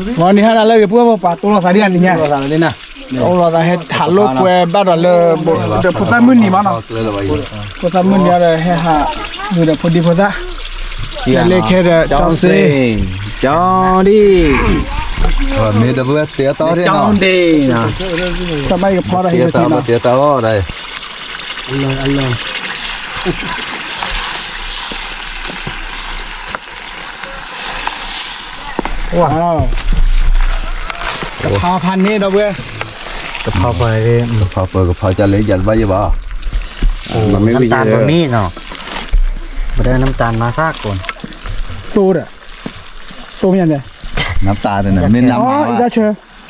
ဂီၤနံၤဟါနၤလၢအဂ့ၤ ပုၢ်ဝဲၢ်ဖိ ပှၤတိၢ်လိာ်သးဒ်အံၤန့ၣ်ညါ, တိၢ်လိာ်သးဟဲဟးလိာ်ကွဲဘၣ်ဒီးလၢ ဖိသၣ်မုၢ်နံၤမးနီၤ, ဖိသၣ်မုၢ်နံၤဒီးဟဲဟး ဝံၤဒီးဖိဒံဖိသၣ်, လဲၤခဲဒီး ကၠီစ့, ကၠီဒံ, မ့ၢ်ဒီပုၢ်ဝဲၢ်တ့အတီၢ်ဒ့ၣ်နီၤ, တၢ်ဘၣ်ယကဖီဒီး တ့အတီၢ်ဒီး ကဖီဖးန့ၣ်ဒီပုၢ်ဝဲၢ်, ကဖီဖး, ကဖီဖး ကဖီကလဲၤယၤတဘၣ်ယဲဘၣ်, မ့ၢ်ဝံၤ น้ำตาล ဘၣ်မ့ၢ်နီၤ, ဘၣ်ဒီး น้ำตาล မၤစၢ်ကိၣ်, သိဒီး, သိမ့ၢ်န့ၣ်, น้ำตาล န့ၣ် မ့ၢ်နမၤ,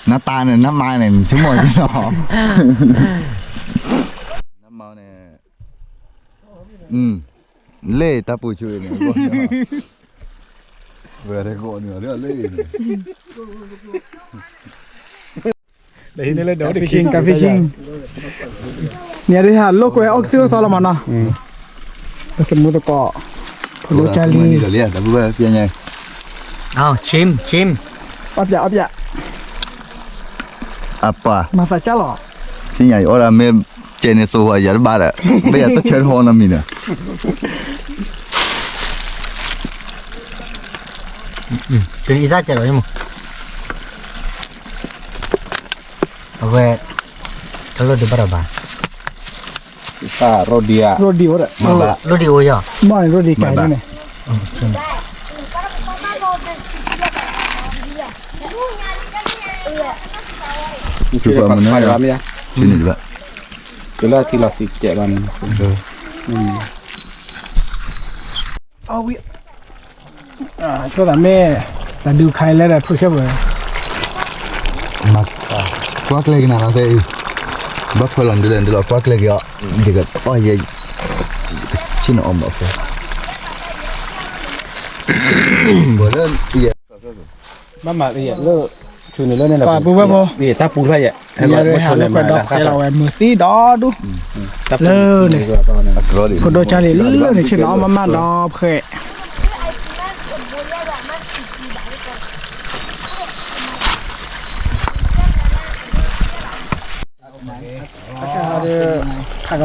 น้ำตาล န့ၣ် နမၤန့ၣ် ဆိကမိၣ်နီၤ, နမၤန့ၣ် လ့ၣ်တၢ်ပူၤဆူၣ်န့ၣ်, ဝဲတကိးန့ၣ်လၢလ့ၣ်န့ၣ်, ကၣ်ဖံၣ်ၡံၣ်, ကၣ်ဖံၣ်ၡံၣ်, န့ၣ်ဒ်ဟးလိာ်ကွဲအီၣ်ကသုၣ်အိၣ်သီလီၤမးနီၤ, ပသမူသကိး, ဖိဒိၣ်ကၢ်လံ, အီၣ်ပၠး, အီၣ်ပၠး, အပၢ်, မၤသးကၢ်လီၤ, သ့ၣ်ညါအီၣ်ဒၣ်မ့ၢ်ကဲန့ၣ် စိၤဝဲယၤတဘၣ်ဒီး, ဘၣ်ယၤတဆၢထီၣ်နီတမံၤဒီး ပအံသၣ်ကဲလီၤမး, အဝဲ, တလိၣ်ဒုးဘၣ်ဒီးဘၣ်, ရိဒံဧါ, ရိဒံဧါ, မ့ၢ်ရိဒံကဲန့ၣ်, ကလၢထံလီၤစံးကဲးဘၣ်န့ၣ်, အဝံၤ, ဆိသးမ့ၢ်, တၢ်ဒုးခါအံၤလဲၣ်ဒီးထိၣ်ဆၢပှဲၤ, ကွၢ်ကျဲက့ၤနၤလီၤသဲအံၤ, ဘၣ်ဖၢလီၤဒ်လဲၣ်ဒ်လဲၣ် ကွၢ်ကျဲက့ၤအီၤ, ယကအီၣ်ယဲ, ဆ့ၣ်နီၤအီၣ်မးဖဲ ဘၣ်မၤလၢ, ပပုၢ်ဝဲၢ်ဖိ, တၢ်ပူၤဖျါယဲ, ဟဲလီၤလၢဖဲဒီးဖှဲးလီၤဝဲမုာ်သံဒီဒူၣ်, လၢန့ၣ်, ဖိဒိၣ်ကၢ်လံလၢန့ၣ် ဆ့ၣ်နီၤအီၣ်မးမးဒီးဖှဲး ဟးက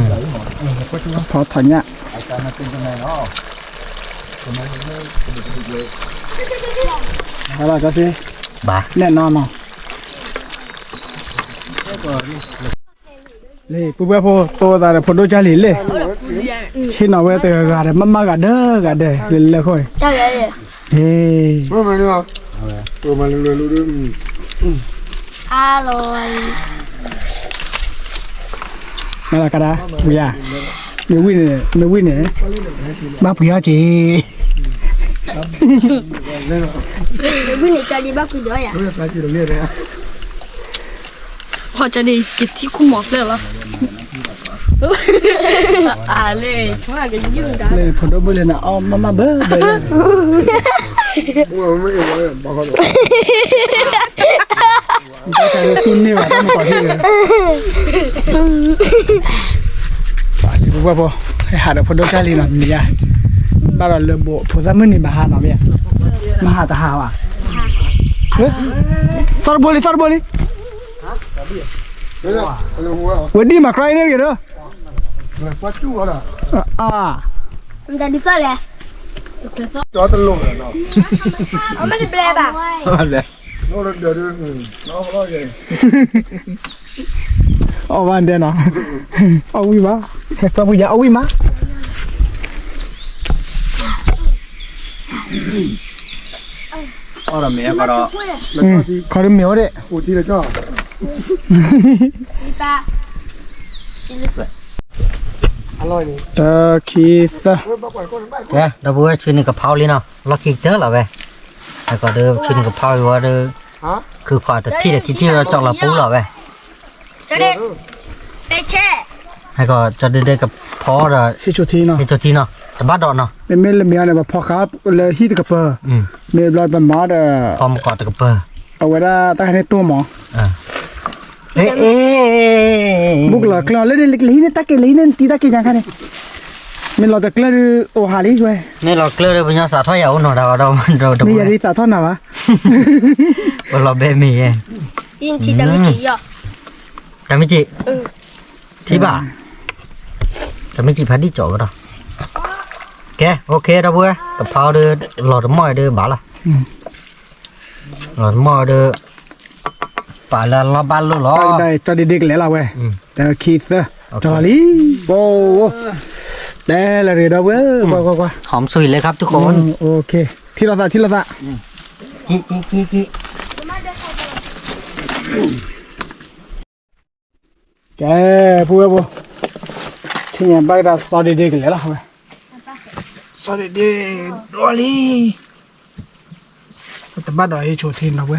ဖီထီၣ်ညၣ်နီၤ ဒီပုၢ်ဝဲၢ်, ဖီထီၣ်ညၣ်, ဟဲလီၤကၠီစ့, နဲၣ်နီၤနီၤ, လၢပုၢ်ဝဲၢ်ဖိတိၢ်သးဒီးဖိဒိၣ်ကၢ်လံၤလၢ, ဆ့ၣ်နီၤဝဲတဂၤဂၤဒီး မၤမၤဂၤဒၢဂၤဒဲး လၢလၢခိၣ်, မ့ၢ်လီၤကဒါ, ဝံၤယၤ, မ့ၢ်ဝံၤန့ၣ်, ဘၣ်ပှ့ၤအီၣ်က့ၤ, မ့ၢ်ဝံၤန့ၣ် ကၠီဒံဘၣ်ပှ့ၤဒီးယၤ, ဟီၣ်ကၠီဒံ ယထံၣ်ခူၣ်မီၤဖျၢၣ်လီၤ, လၢဖိဒိၣ်ဘၣ်လဲၣ်န့ၣ် အီၣ်မးမးဘၢဘၢ, ဘၣ်ဆၣ်လၢသူၣ်န့ၢ်ဘၣ်တၢ်မုာ်ကီၢ်ဟံၣ်လၢ, လၢပုၢ်ဝဲၢ်ဖိ, ဟဲဟးဒီးဖိဒိၣ်ကၢ်လံၤနီၤ မ့ၢ်ယါ, ဘၣ်ဒီးလၢဘိးဖိသၣ်မုၢ်နံၤမၤဟးနီၤမ့ၢ်ယါ, မၤဟးတဟးဘၣ်, သီတဘိလံ သီတဘိလံ, ဝဲဒ်မၤကြၢးအံၤန့ၣ်တဂ့ၤဒီး, အါ, တလိၣ်, အီၣ်ဘၣ်ဒဲးနီၤ, အီၣ်ဝံၣ်ဘၣ်, ဟဲကွၢ်ပူၤယၤအီၣ်ဝံၣ်မး, ခီတမ့ၢ်ဝဲဒၣ်, တၢ ခံ သၢ, ဒီပုၢ်ဝဲၢ် ဆူန့ၣ်ကဖီလံနီၤ လီၢ်ခံကတၢၢ်လီၤဝဲ, ဟဲကီးဒီး ဆူန့ၣ်ကဖီဝံၤဝဲဒီး, ခုခွးတထံၣ်ဒီးထံထံၣ်ဝဲကၠီလီၤပူလီၤဝဲ, ဟဲကီးကၠီဒ့ဒ့ကဖီဒီး, ဟ့ၣ်ဆိထံနီၤ တဘၣ်ဒီးနီၤ, မ့မ့ၢ်လၢမ့ၢ်အီၤန့ၣ် ပဖီဃာ်လၢဟံၣ်တကပၤ, မ့ၢ်ဘျီပမၤဒီး, ဖီမကီးတကပၤ, အဝဲဒၣ်တၢ်ဟဲန့ၣ်တိၢ်မး, ဘူးကလီၤကျၢၤလၢန့ၣ် လၢဟံၣ်န့ၣ်တၢ်က့ၤ လၢဟံၣ်န့ၣ်တံၤတၢ်က့ၤညါခါန့ၣ်, မ့ၢ်လီၤတကျၢၢ်ဒုး အိၣ်ဟးလံဝဲ, မ့ၢ်လီၤကျၢၢ်ဒုး ပညီစးထီၣ်ယၤအိၣ်နီၤတၢ်ဒီး, မ့ၢ်ယၤဒုးသးထီၣ်နၤဘၣ်, ပလီၤဘဲမ့ၢ်ယဲ, တၢ်မ့ၢ်စံး, ထံဘၣ်, တၢ်မ့ၢ်စံးဖးဒံၣ်ကၠီၤဝဲဒီး, ကဲ OK ဒီပုၢ်ဝဲၢ်, တဖါအီၤဒုး, လီၤတမီၢ်ဒုးဘၣ်လီၤ, လီၤတမီၢ်ဒုး, ပာ်လၢအလီၢ်ဘၣ်လိၣ်လီၤ, ကၠီဒ့ဒ့ကလဲာ်လီၤဝဲ, တၢ်ခံသၢ, ကၠီလီၤလံ, ဘိ, တဲလၢရ့ဒီပုၢ်ဝဲၢ်, ကွၢ်ကွၢ်ကွၢ်, ဟီမဆူၣ်အံၤလဲၣ်ခါပတုၣ်ဃီ, ထံၣ်လိာ်သး ထံၣ်လိာ်သး, ကဲ, ပုၢ်ဝဲၢ်ဖိ, ထံၣ်ညါဘၣ်ကဒါ စီၤဒ့ဒ့ကလဲာ်လီၤဝဲ, စီၤဒ့ဒ့, ဒိလံ, တဘၣ်ဒီးဟ့ၣ်ဆိထံနီၤဝဲ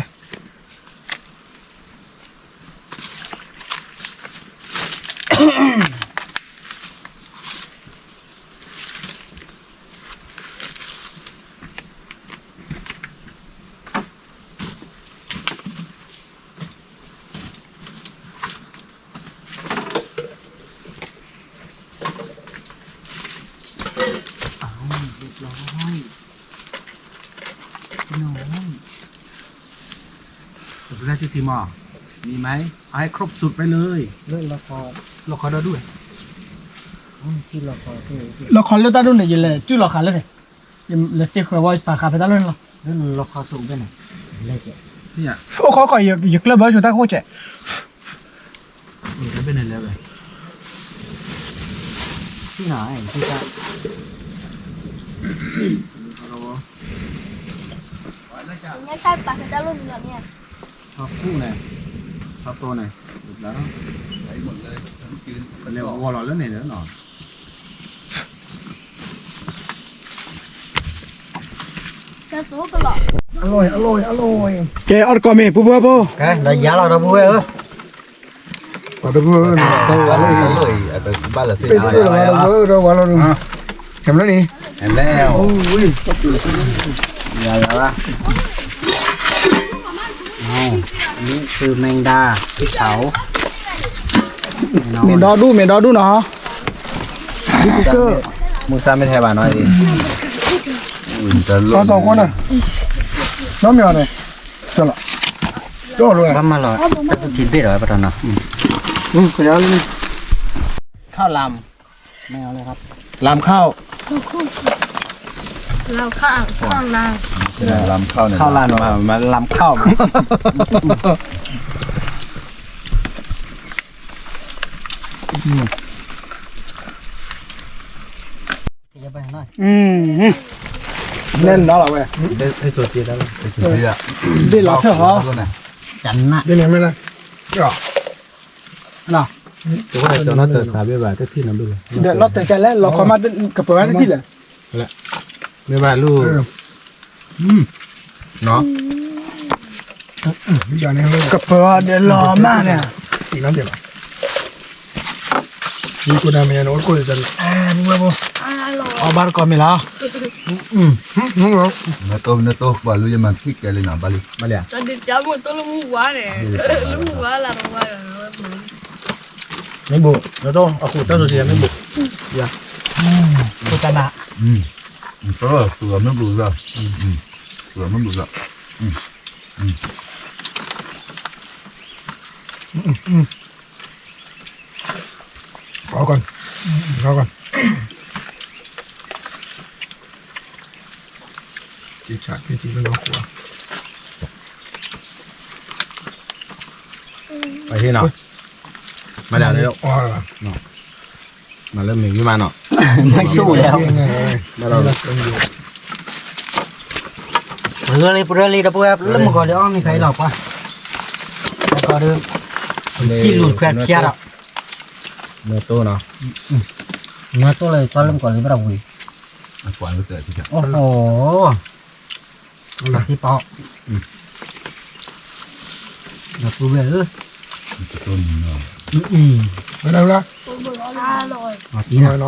เรียบร้อย พี่น้อง อยากได้ที่ทีมอ่ะ มีไหม เอาให้ครบสูตรไปเลย ลอกคอ ลอกคอได้ด้วย လီၤခီလၢတၢ်ဒိၣ်န့ၣ် ယလဲၤစုၣ်လီၤဃာ်လၢန့ၣ်, ယလဲၤသ့ၣ်ဃၢၤဝဲပာ်ဃာ်ဖဲတၢ်လီၢ်န့ၣ်လီၤ, လီၤခီဆူၣ်ဖဲန့ၣ်, အိၣ်ခိးကီး ယကျၢၢ်ဘၢဆိတၢ်ခိၣ်ကဲး ဖဲန့ၣ်လဲၤဝဲ, ညါခါပာ်ဖဲတၢ်လီၢ်န့ၣ်လီၤန့ၣ်, ခီခူၣ်န့ၣ်, ခီသိန့ၣ်, ပလဲၤဝီလီၤလၢန့ၣ်လီၤနီၤ အလီၢ် အလီၢ် အလီၢ်, ကဲ အီၣ်တကိးမ့ၢ် ပုၢ်ဝဲၢ်ဖိ, ဒီးယၤလီၤဒီပုၢ်ဝဲၢ်ဧၢ, ပှၤတပုၢ်ဝဲၢ်ဧၢ, တၢ်ဝါလီၤအံၤ, ပ့ၢ်တပုၢ်လီၤဝဲဒီပုၢ်ဝဲၢ်ဧၢ, ဒီးဝါလီၤဒုး, ဟဲမလၢန့ၣ်, ဟဲလၢ, ယၤလီၤ, นี่คือแมงดาพริกเผา, မ့ၢ်ဒီဒူၣ် မ့ၢ်ဒီဒူၣ်နီၤ, မုၢ်ဆါမ့ၢ်ထဲဘၣ်နီၤအံၤ, ပှၤစီၤဃီန့ၣ်, နီတမံၤအီၤန့ၣ်, ကၠီလီၤ, ကၠီလီၤ, ဘၣ်မၤလီၤ, တၢ်သူထံဘ့ၣ်ဒီးဝဲပတီၢ်နီၤ, ခါလၢ်, မ့ၢ်အီၤလၢ, လၢ်ခါ, လၢ်ခါ, လၢ်ခါ, ခါလၢ်, လၢ်ခါ န့ၣ်နီၤလီၤဝဲ, ဘ့ၣ်လီၤထၢၣ်ဟီ, န့ၣ်မ့ၢ်လၢ, လီၤ, ဒီးလီၤတၢ်ကလဲၣ် လီၤခီမးကပၢၤဝဲတထံၣ်လဲၣ်, မ့ၢ်ဘၣ်လူ, ကပၢၤဒီးလီၤမးန့ၣ်, အီၣ်ဘၣ်တကိးမ့ၢ်လီၤ, နတိၢ် နတိၢ် ပှၤလူယမၤထံၣ်ကဲလံနီၤ ဘၣ်လံ, ဘၣ်လံ, မ့ၢ်ဘူး နတိၢ် အဃိတၢ်စိၤတံၢ်မ့ၢ်ဘူး, ယၤ, တၢ်နး, သူၣ်မ့ၢ်ဘူးလီၤ, သူၣ်မ့ၢ်ဘူးလီၤ, ခီကီၢ်, ခီကီၢ်, က့ၤဆးက့ၤက့ၤလၢနီၢ်ခိ, ပှၤဟ့ၣ်နီၤ, မၤဒၣ်လၢ, မၤလၢမ့ၢ်ဂ့ၤမးနီၤ, မ့ၢ်ဆိၣ်လဲၣ်, ပရၢလံ ပရၢလံ ဒီပုၢ်ဝဲၢ် လၢမုၢ်ကီၤလံၤအီၣ်မ့ၢ်ဖဲအံၤလီၤကွၢ်, ဒီးကီၢ်ဒီး, စံၣ်လူၤခွဲးဖျါဒီး, နတိၢ်နီၤ, နတိၢ်လၢ ကီၢ်လၢမုၢ်ကီၤလံၤဘၣ်ဒီးဝံၤ, အိၣ်ဟို, သံပီ, ဒီပုၢ်ဝဲၢ်ဧၢ, အီၤတံၢ်နီၤ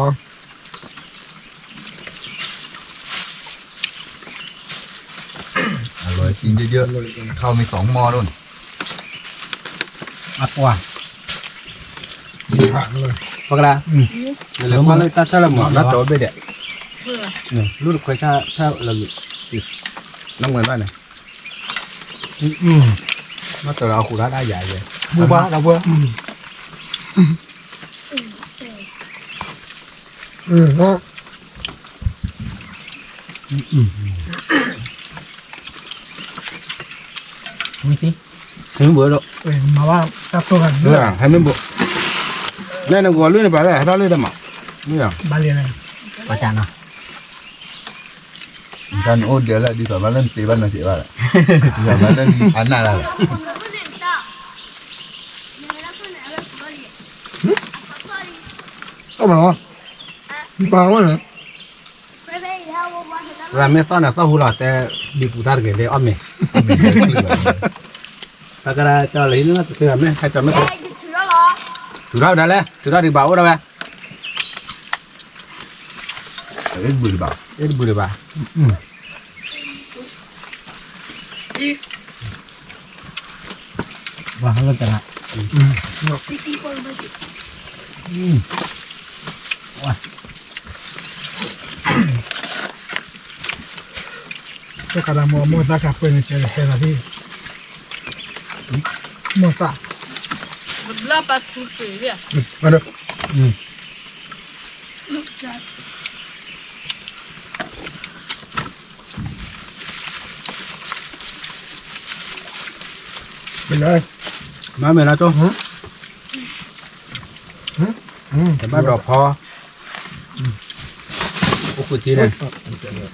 အလွဲၢ်ကံယိယိ, ခီမ့ၢ်သီမီၢ်ဒိၣ်န့ၣ်, အပှၤ, မ့ၢ် ပကဒၣ်, လဲၤကွၢ်လၢတၢ်ထၢၣ်လၢမီၤ နီၢ်တၢ်ဝဲဘ့ၣ်ဒဲး, လူၢ်တခွဲးဆၢ်ထၢၣ်လၢ, နမ့ၢ်ဘၣ်န့ၣ်, နီၢ်တၢ်လၢအဃုာ်ဒၣ်ဒၣ်ယၤယဲ, မုၢ်ဘၣ်ဒီပုၢ်ဝဲၢ်, မ့ၢ်သ့, ဟဲမ့ၢ်ဘိးဒီး, ဟဲမ့ၢ်ဘိး, နဲနကဝီၤလွံၢ်န့ၣ်ပှၤလၢဟဲထီၣ်လၢတမး, ဘၣ်လံ, ပှၤတၢ်နီၤ, တၢ်နအိၣ်ဒဲးလၢဒ်သိးဘၣ်လၢနတ့ဘၣ်နီၤစဲးဘၣ်လၢ, ဒ်သိးဘၣ်လၢအနၢ်လၢ်လီၤ, အမၤလီၤ, ပာ်ဝဲန့ၣ်, ရၤမ့ၢ်သီၣ်န့ၣ်သီၣ်ဟူလီၤတဲ, ဒ်ပူၤတၢ်တဂ့ၤလၢအီၣ်မ့ၤ, တၢ်ကရၢကၠီလၢဟံၣ်လၢတသ့မ့ၢ်ဟဲကၠီမ့ၢ်, ထုးထီၣ်ဒၣ်လဲၣ် ထုးထီၣ်ဒံးဘၣ်အိၣ်ဒၣ်ဝဲ, အ့ၣ်တဘုးဒံးဘၣ်, အ့ၣ်တဘုးဒံးဘၣ်, ဝါဟလတရၣ်, ဝါ တကးဒၣ်မိၢ်မိၢ်သးကပှဲၤန့ၣ် ကဲလၢဟဲလီၤဟံၣ်, မိၢ်သး, ဘျါပာ်ထူတ့ၢ်, မ့ၢ်လၢ, မ့ၢ်မ့ၢ်လၢတိၢ်, တဘၣ်ဒီးဖီ, အိၣ်ဃုာ်ထံန့ၣ်,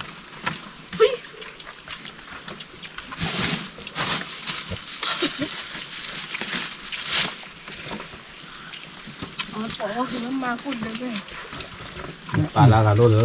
ပာ်လၢဂၤလိၣ်လၢ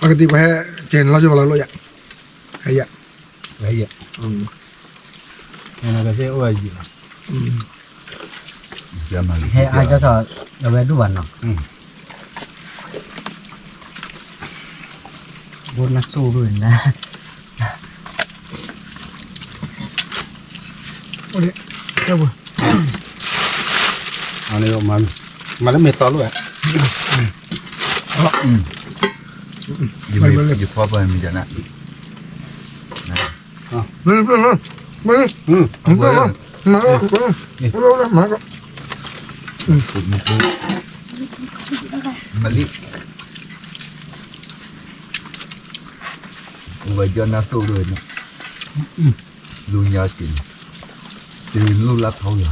အကတံၢ်ပှၤဟဲကဲၤန့ၣ်လီၤ ကၠိပှၤလီၤလိၣ်ယၤ, ဟဲယၤ, ဟဲယၤ, နကသ့ၣ်အိၣ်ဝဲယံၤလီၤ, ဟဲအါကၠီထီၣ် အဝဲဒူၣ်ဘၣ်နီၤ, ဘိနၢ်စိၣ်ဒိၣ်နၤ, မၤလၢမ့ၢ်သီလိၣ်ဝဲ, ယဖီပမံၤယန, မလံ, ဝဲယနၢ်စိၣ်ဒိၣ်န့ၣ်, လူညါတ့ၢ်, တ့ၢ်လူလၢထီလီၤ,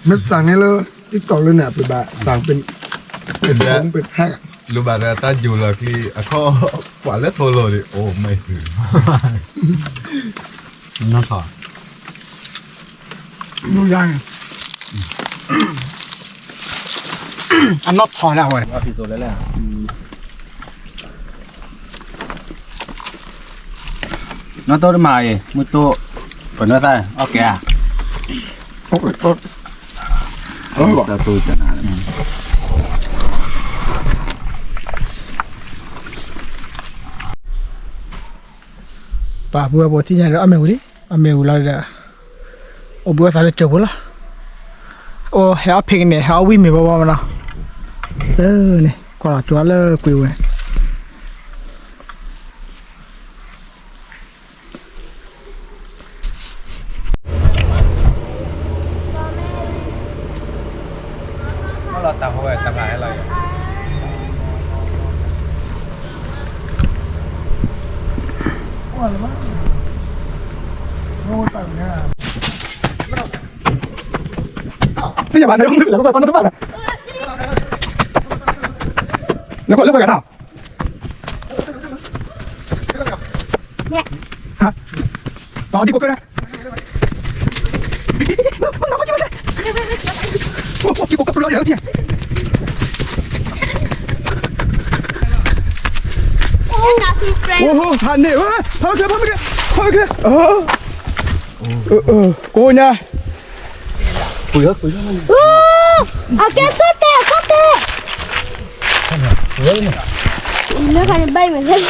မ့ၢ်စးန့ၣ်လၢ TikTok လၢန့ၣ် ပဘၣ်စးပ့ၤ, ပ့ၤဖး, လူဘၣ်ဒီးတၢ်ယိၤလီၤခံ အခီၣ် ကွၢ်လၢထီလီၤန့ၣ် အိၣ်မ့ၢ်, နီၢ်ထီၣ်, လူညါန့ၣ်, အနီၢ်ထီၣ်ဒၣ်ဝဲ, နီၢ်တိၢ်တမၤအံၤ မုၢ်တိၢ်, ပနွဲၣ်သၣ် အီၣ်ကဲဧါ, တၢ်တိၢ်တနၤလၢ ပှၤပုၢ်ဝဲၢ်ဖိထံၣ်ညါဒီး အီၣ်မ့ၤဝံၤလံ, အီၣ်မ့ၤဝံၤလီၤဒီး အိၣ်ဘှံးအသးလၢကၠိဖိလီၤ, အိၣ်ဟဲအီၣ်ဖံးကနဲၣ် ဟဲအီၣ်ဝံၣ်မ့ၤဘီဘီမနီၤ, လၢန့ၣ် ကွၢ်လီၤကၠိလၢကွံာ်ဝဲ, လီၤတၢ်ဟိဝဲတဂၤဟဲလီၤယၤ, သ့ၣ်ညါဘၣ်န့ၣ်, နကွၢ်လၢပှၤဂၤထီၣ်, ဟါ, ပှၤဒံကိးကၢၢ်ဒၣ်, အိၣ်ဟါန့ၣ်, ဖးမ့ၢ်ကဲ, ဖးမ့ၢ်ကဲ, ဖးမ့ၢ်ကဲ, အိၣ် ကိးညါ, အကဲသိးတဲာ် သိးတဲာ်, လၢခါန့ၣ်ဘၣ်အံၤမ့ၢ်လဲၣ်,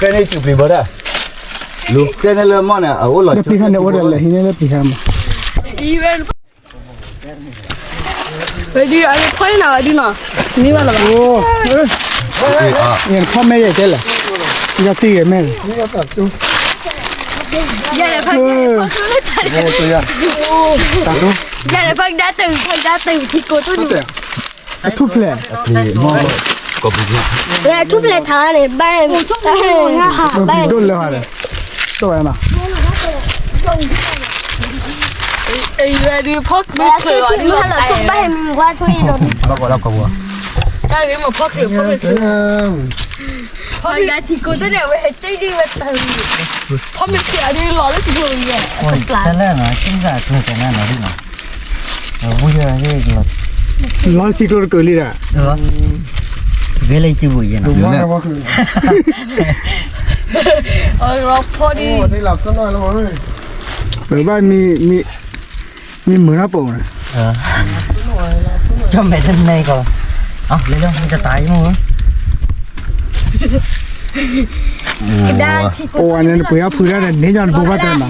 ကဲန့ၣ်စူးပျံၤဘၣ်ဒၣ်, ကဲန့ၣ်လၢမီၢ်န့ၣ် အအိၣ်လီၤလၢပျံၤခါန့ၣ် အိၣ်ဒီးလဲၤဟံးန့ၢ်လၢပျံၤခါမး. ဝဲဒုး အဖီၣ်န့ၢ်နၤဝဲဒုးနီၤ, မ့ၢ်ဘၣ်လီၤဘၣ်, ဖီၣ်မဲာ်ယဲၢ်တဲလဲၣ်, ယီၤတံၢ်ဂဲၤမဲာ်လဲၣ်, ယဲၢ်လဲၣ်ဖီၣ်ကဒါတၢ်, ဖီၣ်ကဒါတၢ်ထံကိးတဒူၣ် အထူၣ်ဖျဲး, ဝဲထူၣ်ဖျဲးထါန့ၣ် ဘၣ်, ဘၣ်ဒိၣ်လၢၤဟါလဲၣ်, တိၢ်ဝဲနီၤ, ဘၣ်ထူၣ်ဖျဲးထါန့ၣ် ဘၣ်မ့ၢ်ကွၢ်ထွဲဒီး, ဘၣ်ကွၢ်လၢကဝီၤ, တၢ်ဂ့ၢ်မ့ၢ်ဖီၣ်ချၢး, ဖီၣ်ချၢး, ဖီၣ်ချၢးထံကိးတဒူၣ်ဝဲဟဲက့ၤဒ်ဝဲတၢ်, ဖီၣ်ချၢးထံအဒုးလီၤလၢထံကျိၤအံၤ, တလၢနီၤ ကစၢ်ကျိၤကနၣ်နီၤဒ်နီၤ, လီၤထံကျိၤတကၢၢ်လံဒီး, ဂ့ၤလၢကံဘူၣ်ယဲနီၤ, ဖီၣ်ဒ်, ပဘၣ်မံ, မံမုာ်ထီၣ်ပိာ်န့ၣ်, ကၠီၣ်မဲာ်တန့ၢ်ကီး, လၢလၢမ့ၢ်တတၤအံၤမ့ၢ်, ပဝဲန့ၣ် နပှ့ၤအီၣ်ဖုတၢ်ဒီးန့ၣ် နညီတဘိဘၣ်တနီၤ,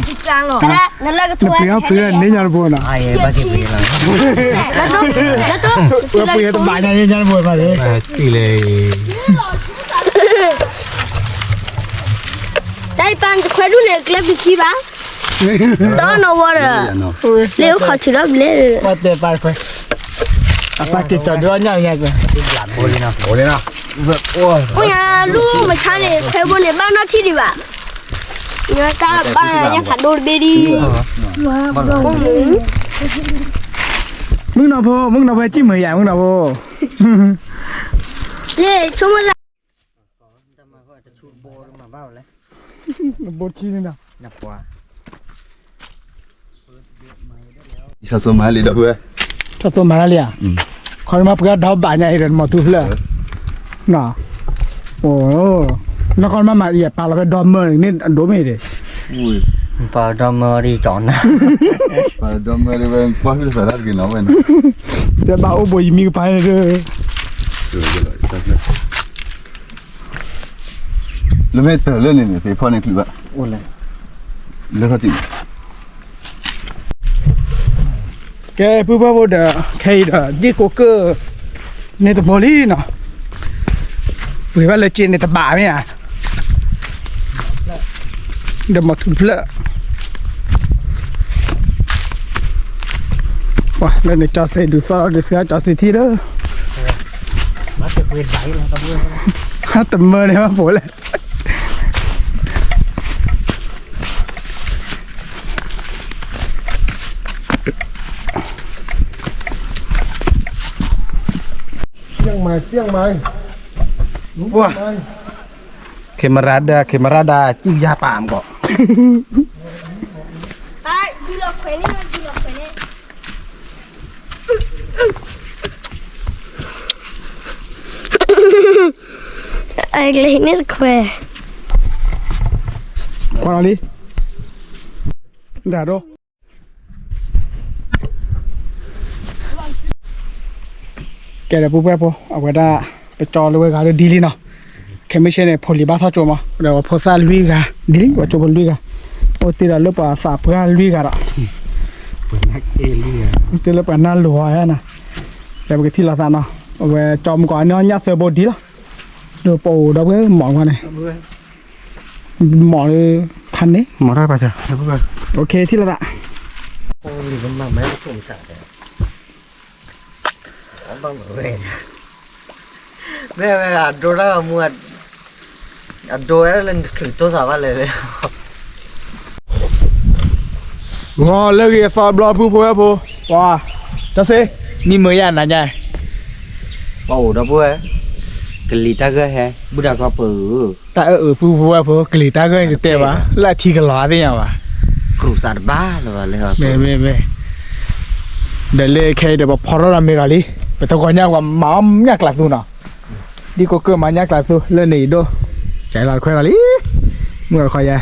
နပှ့ၤအီၣ်ဖုတၢ်န့ၣ် နညီတဘိနီၤ, ပှ့ၤတဘၣ်ညါန့ၣ် နညီတဘိဘၣ်န့ၣ်, တံၢ်လဲၣ်, တၢ်အံၤပၢ်တခွဲးဒူၣ်န့ၣ် ကျဲပလံၤခံဘၣ်, ဒီးနီၢ်ဝီဒီး, လၢအိၣ်ခိးထုးဒီးဘျဲၣ်, အပၢ်က့ၤကီၤဒုးအီၣ်ညၣ်ညါ, အိၣ်ညါလူမုၢ်ဆါန့ၣ် ဆဲဘိန့ၣ် ဘၣ်နီၢ်ထံၣ်ဒံးဘၣ်, ညါတၢ်ဘၣ်ညါဖးဒိၣ်တဘ့ၣ်ဒံး, မုၣ်ကနီၤဖိ, မုၣ်ကနီၤဖိ စံၣ်မုာ်ယၤ မုၣ်ကနီၤဖိ, လ့ဆိကမိၣ်သး ဘိထံန့ၣ်နီၤ, ဆီသိမၤလံဒီပုၢ်ဝဲၢ်, ဆီသိမၤလံဧါ, ခီမ့ၢ်ပှၤဒီဘၣ်ညါအံၤဒီး မီၤထူဖျၢၣ်, နီၢ်ကီၢ်မ့ၢ်မၤအံၤ ပာ်လီၤဖဲဒီမၢန့ၣ် အဒိၣ်မ့ၢ်ဒံး, ပာ်ဒီမၢဒံးကီးနၤ, ပာ်ဒီမၢဒံးဝဲ ကွၢ်ဟုၣ်သးတၢ်တဂ့ၤနီၤဝဲ, တဲဘၣ်အိၣ်ဘိယမံကပၤန့ၣ်ဒီး လၢမ့ၢ်တၢ်လၢန့ၣ်န့ၣ် သ့ၣ်ဖီၣ်န့ၢ်ချုးဘၣ်, လၢခီၣ်ထံး, ကဲ ပုၢ်ဖိဝဲၢ်ဖိဒီး ခဲအံၤဒီး ဒ့ၣ်ကိးကၢၢ်န့ၣ်တဘိလံနီၤ, ပှ့ၤဘၣ်လၢက့န့ၣ်တဘၣ်မ့ၢ်ဧါ, ဒီးမီၤထူတဖျၢၣ်, ပှၤလၢန့ၣ် ကၠီစ့ဒုးသီၣ်ဒီး သ့ၣ်ကၠီစ့ထံဒီး တမၢန့ၣ်ဘၣ်ဖိလဲၣ်, ပှၤ camera ဒီး camera ဒီး စံၣ်ယါပာ်မးကီး, အကလၢဟံးန့ၢ်တခွဲး, ကွၢ်လီၤလံ, ဒၣ်ဒိ ကဲဒီးပုၢ်ဝဲၢ်ဖိ အဝဲဒၣ် ပကၠီလၢဝဲဂၤလၢဒ်လံနီၤ, ခဲမုၢ်ဆ့ၣ်န့ၣ် ဖိလံၤဘၣ်ထီၣ်ကၠိမး ဒီးပှၤဖိသၣ်လွံၢ်ဂၤ ဒ်လံ ပှၤကၠိဖိလွံၢ်ဂၤ, အိၣ်တ့ၢ်ဒီးလၢပှၤသးပှၢ်လွံၢ်ဂၤဒီး တ့ၢ်လၢပှၤနၢ်လိၤဧါနီၤ, ဒီးပကထံၣ်လိာ်သးနီၤ, အဝဲကၠီမုၢ်ကီးန့ၣ် ညၣ်သၢဘိဒ်လီၤ, ဒီးပအိၣ်ဒီးဝဲမီၢ်ဝဲန့ၣ် မီၢ်လၢဖးန့ၣ် မီၢ်တၢ်ပာ်စၢၤ OK ထံၣ်လိာ်သး မ့ၢ်ဝဲအဒိတၢ်ဂီၤမူ အဒိဝဲလၢနချုးတိၢ်သးဘၣ်လဲၣ်လဲၣ် ဂီၤလၢဂ့ၤအသီတဘျီ ပုၢ်ဖိဝဲၢ်ဖိ, ပှၤ, တၢ်စ့, မံမုာ်ယၤနၤညါ, ပှၤအိၣ်ဒီပုၢ်ဝဲၢ်, ကလံၤတၢ်ဂၢၢ်ဟဲ ဘူၣ်တၢ်ကီၢ်ပၢၤဧၢ, တၢ်အၢၣ်အုး ပုၢ်ဖိဝဲၢ်ဖိ ကလံၤတၢ်ဂၢၢ်တတဲဘၣ် လၢအထံကလီၤအသ့ၣ်ညါဘၣ်, ကြူးသးတဘၣ်လၢၤဘၣ်လၢ မ့ၢ်မ့ၢ်မ့ၢ် ဒီးလၢခဲအံၤဒီး ပဖီထီၣ်ဒီးမ့ၢ်ဒီးလံ, ပတဂီၤညါပှၤမၤအီၣ်ညၣ်ကျးသူနီၤ, ဒ်ကိးကၢၢ်မၤညၣ်ကျးသူလၢန့ၣ်အံၤဒိၣ်, ကဲလီၤတခွဲဒီးလံ, မုၢ်တခီယဲ,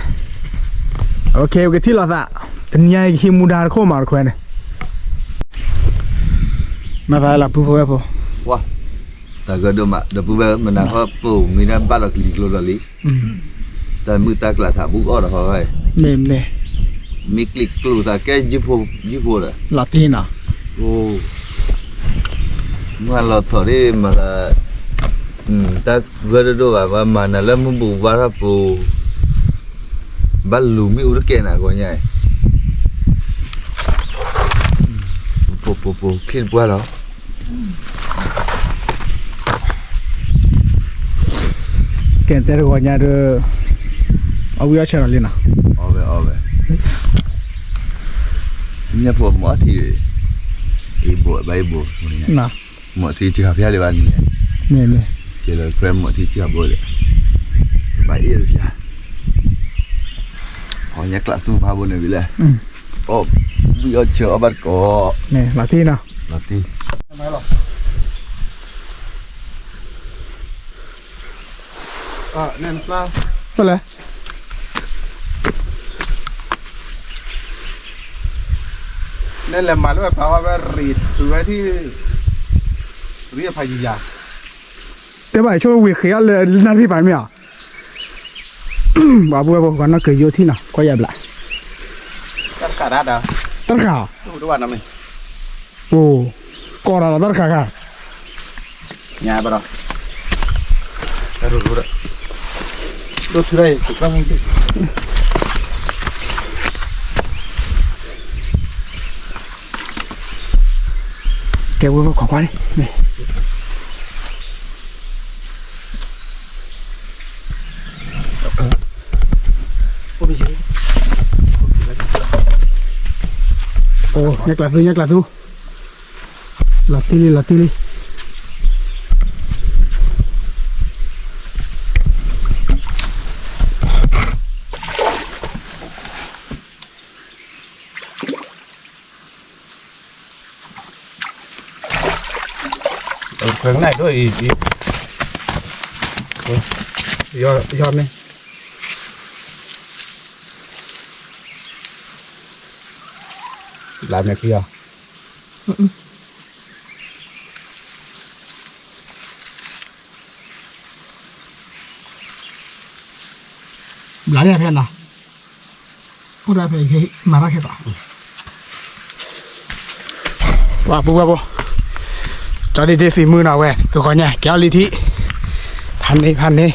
ပကထံၣ်လိာ်သး, တနံၤညါအံၤကဟံးမူဒါတခိၣ်မးတခွဲန့ၣ်, မၤသးလၢပုၢ်ဖိဝဲၢ်ဖိ, ဝါ, တၢ်ဂၢၢ်ဒိၣ်မး ဒီပုၢ်ဝဲၢ် မနၤဃီပအိၣ်မံဒၣ်ဘၣ်ဒီးကလံၤကျိၤလီၤလံ တၢ်မုာ်တၢ်ကျးသးဘူးအီၣ်ဒီးဟီဝဲ, မ့ၢ်မ့ၢ်, မ့ၢ်ကလံၤကျိၤသးကဲယုၢ်ဖိ, ယုၢ်ဖိဒီး, လီၤတံၢ်နီၤ, အိ, မုၢ်လီၤထီၣ်ဒ်မၤလၢ, တၢ်ဂၢၢ်တဒိၣ်ဘၣ် ပှၤမၤနၤလၢမုၢ်ဘူးဘၣ်ထီၣ်ပူၤ, ဘၣ်လူၤမ့ၣ်အူတကဲနၤဂီၤညါအံၤ, ပူၤပူၤပူၤ ချံတပှၢ်လီၤ. ကဲတဲတဂီၤညါဒီး, အဝံအီၣ်ဆၢလီၤလံနီၤ, အီၣ်ဝဲအီၣ်ဝဲ, ညၣ်ဖိမီၢ်ထံ, အ့ဘိဘၣ်အ့ဘိ, မီၢ်ထံတၢ်ဖၠါလံဘၣ်န့ၣ်, မ့ၢ်မ့ၢ်, ကဲလီၤခွဲမီၢ်ထံတၢ်ဘိလဲၣ်, ဘၣ်အ့ၣ်တဖၠါ, အီၣ်ညၣ်ကျးသူမၤဘိန့ၣ်ဝံၤလဲၣ်, အီၣ်, ဝံအီၣ်ဆၢအီၣ်ဘၣ်တကိး, လီၤတံၢ်နီၤ, လီၤတံၢ် လဲၣ်, နလဲၤမၤလၢပှၤဖးဝဲရ့ၣ်တုၤဝဲထံၣ်, ရ့ၣ်ဖးယံၤယၤ, တဲဘၣ်ဆိဝ့ၢ်ဃ့အီၣ်လၢနၢ်သ့ၣ်ပာ်မ့ၢ်ဧါ, ဘၣ်ပုၢ်ဝဲၢ်ဖိဂီၤနီၢ်ကယိထံၣ်နီၤ ကွၢ်ယၤဘျး, တၢ်တခါ, အိ, ကီးဒီးလီၤတၢ်တခါခါ, ညါဘၣ်ဒီး, တၢ်ရိၣ်ရိၣ်ဒီး, ဒိၣ်ထူဒီး, ကဲဝဲခိးကွၢ်န့ၣ်, အိ, ညၣ်ကျးသူ ညၣ်ကျးသူ, လီၤတံၢ်လံ လီၤတံၢ်လံ. ဖဲန့ၣ်ဒိၣ်အံၤ, ယီၢ်မ့ၢ်, ဘျးမ့ၢ်ခံအီၤ ဘျးန့ၣ်ဖဲနီၤ, အိၣ်ဒၣ်ဖဲမၤတၢ်ခဲဘၣ်, ပှၤပုၢ်ဝဲၢ်ဖိ, ကၠီဒ့ဒ့ သံမုၢ်နီၤဝဲ တဂီၤညါ ကဲအီၣ်လံထံၣ်, ဖးန့ၢ် ဖးန့ၢ်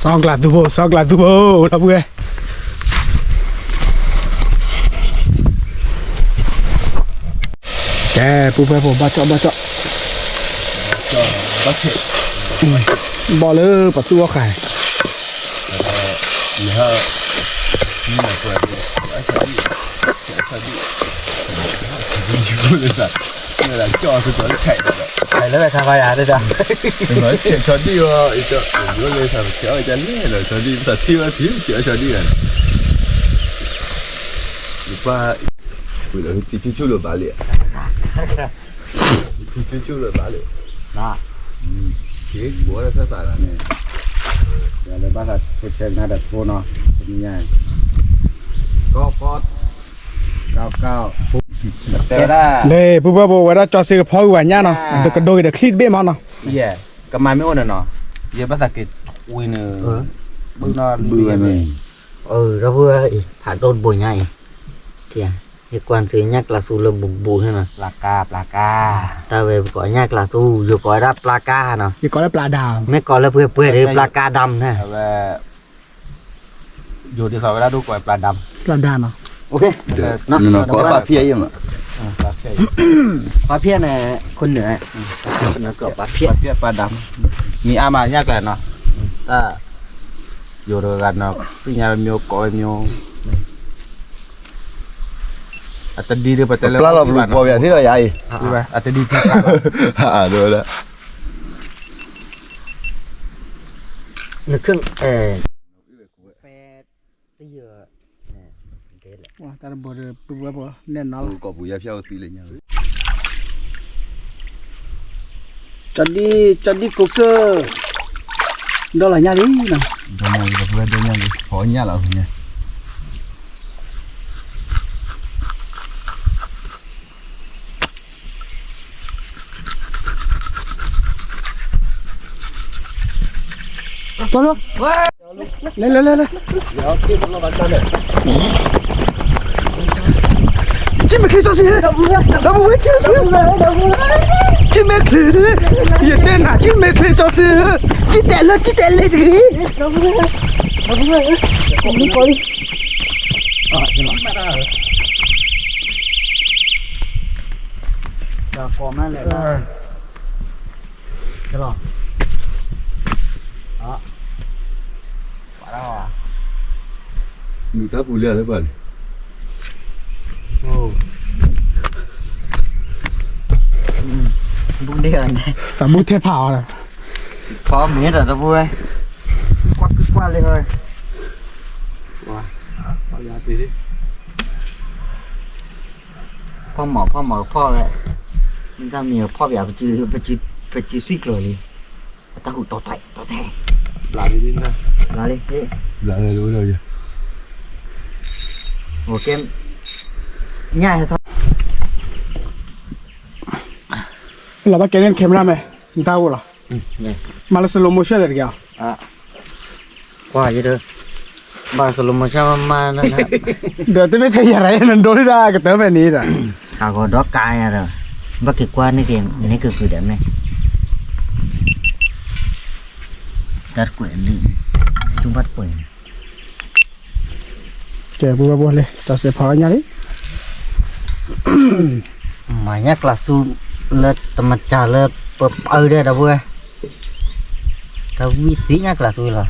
စီၤကျးသူဖိ စီၤကျးသူဖိ ဒီပုၢ်ဝဲၢ်, ကဲ ပုၢ်ဝဲၢ်ဖိ ဘၣ်ကၠီၣ် ဘၣ်ကၠီၣ်, ဘၣ်လၢပှၤသူၣ်အီၣ်ဃာ် လၢဝဲခါခါယၤဒၣ်, ဆီဒံၣ်အီၤ, ဆီဒံၣ်အီၤ, ဆီဒံၣ်ပသးထံၣ်ဘၣ်ထံၣ် ဆီဒံၣ်ဂၤန့ၣ်, ပှၤ, ထံဆူၣ်ဆူၣ်လၢဘၣ်လံ, ဘၣ်, က့ၤဘိးဝဲဒၣ်သၢသးလီၤန့ၣ်, ယၤလၢဘၣ်သးထိဆဲးနါဒီးထိနီၤ, တနံၤညါ, ကီၢ်ကီၢ် ကီၢ်ကီၢ်, လၢပုၢ်ဝဲၢ်ဖိဝဲဒၣ်ကၠီစ့ကဖီဝံၤဝဲညါနီၤ, ဒိကဒိက့ၤဒီးချံတဘ့ၣ်မးနီၤ, ကမၤမ့ၢ်အိၣ်န့ၣ်နီၤ, ယဘၣ်သးက့ၤဝံၤန့ၣ်, ဘုနီၤ, ဘုဝဲန့ၣ်, ဒီပုၢ်ဝဲၢ်အံၤ ဖးဒိၣ်တဘိညါအံၤ, ယကွၢ်စ့ညၣ်ကျးသူလၢဘူးဘူးန့ၣ်နီၤ, ပျၢ်ကါ ပျၢ်ကါ, တၢ်ဝဲပကိးညၣ်ကျးသူ ယကိးဝဲဒၣ်ပျၢ်ကါနီၤ, ယကိးလၢပျၢ်ဒၣ်, မ့ၢ်ကိးလၢပှဲၤပှဲၤဒီး ပျၢ်ကါဒၣ်န့ၣ် ယိၤဒ်သိးဝဲဒၣ်ဒိၣ်ကီးပျၢ်ဒၣ်, ပျၢ်ဒၣ်နီၤ, ပှၤဖျဲးအံၤမး, ပှၤဖျဲးန့ၣ် ခိၣ်နၢ်, ပှၤဖျဲး, မံၤအါမးညၣ်ကျါနီၤ, တၢ်, ယိၤတဂၤနီၤ သ့ၣ်ညါဝဲမ့ၢ်ကိးဝဲမ့ၢ် အတဒံဒီးပတဲလၢ ပျၢ်လီၤဘျုးပှီၢ်ဝဲသ့ၣ်လီၤယၤအံၤ, အတဒံဖံးခါလီၤ, နခၢၣ်, ပဲ တယၢ်, တၢ်တဘိဒီး ပဝဲပှၤနဲၣ်နီၤလီၤ, ကီၢ်ပူၤယါဖျၢၣ်အိၣ်သံလၢညါ, ကၠီဒံ, ကၠီဒံကိးကၢၢ်, ဒီလီၤညါလံနီၤ, ဒီညါလံ, ပဝဲဒီညါလံ, ဖီညၣ်လီၤညါ. လဲၤလဲၤလဲၤလဲၤ, ကၠီမဲာ်ချံကၠီစံး, ကၠီမဲာ်ချံ, ယတဲနၤကၠီမဲာ်ချံကၠီစံး, ကၠီတဲလၢ ကၠီတဲလၢတဂ့ၤ. နုာ်တၢ်ပူၤလံလၢပှၤန့ၣ်, သးဘူၣ်ထဲဖးအီၤ, ဖီမ့ၢ်ဒီးတဘူၣ်ဝဲ, ကွၢ်ကွၢ်လံဟဲ, ဖီမီၤဖီမီၤဖီဝဲ, မ့ၢ်တၢ်မံၤဖီပယၤ, ပစုစံၣ်ကျိၤလံ, ပတၢ်ဟူးတီတဲာ်တီတဲာ်, ဘျးလံ, ဘျးလံ, ဘျးလံ, ညၣ်ဟဲထီၣ်, လီၤဘၣ်ကဲန့ၣ် camera man, နတၢ်အိၣ်လီၤ, မၤလၢ slow motion ဒီးတက့ၢ်အီၤ, ကွၢ်ယဒီး, ဘၣ် slow motion မၤမၤ, ဒီးတမ့ၢ်ထဲယၤရၤ နဒိဒၣ်ကတၢၢ်ဖဲန့ၣ်ဒီး, ဟးဂီၤဒီးကါယၤဒီး, ဘၣ်က့ၤကွၢ်န့ၢ်က့ၤန့ၣ်ကကုၤဒီးမ့ၢ်, တၢ်တကွဲးလံ, တူၢ်ဘၣ်တကွဲးန့ၣ်, ကဲ ပူဝဲပူဝဲလံ တၢ်စဲးဖီညါလံ, မၤညၣ်ကျးစူလၢတမၤစၢ်လၢပပၢ်ဒဲးဒီပုၢ်ဝဲၢ်, တၢ်ဝံၣ်သ့ၣ်ညၣ်ကျးစူလီၤ,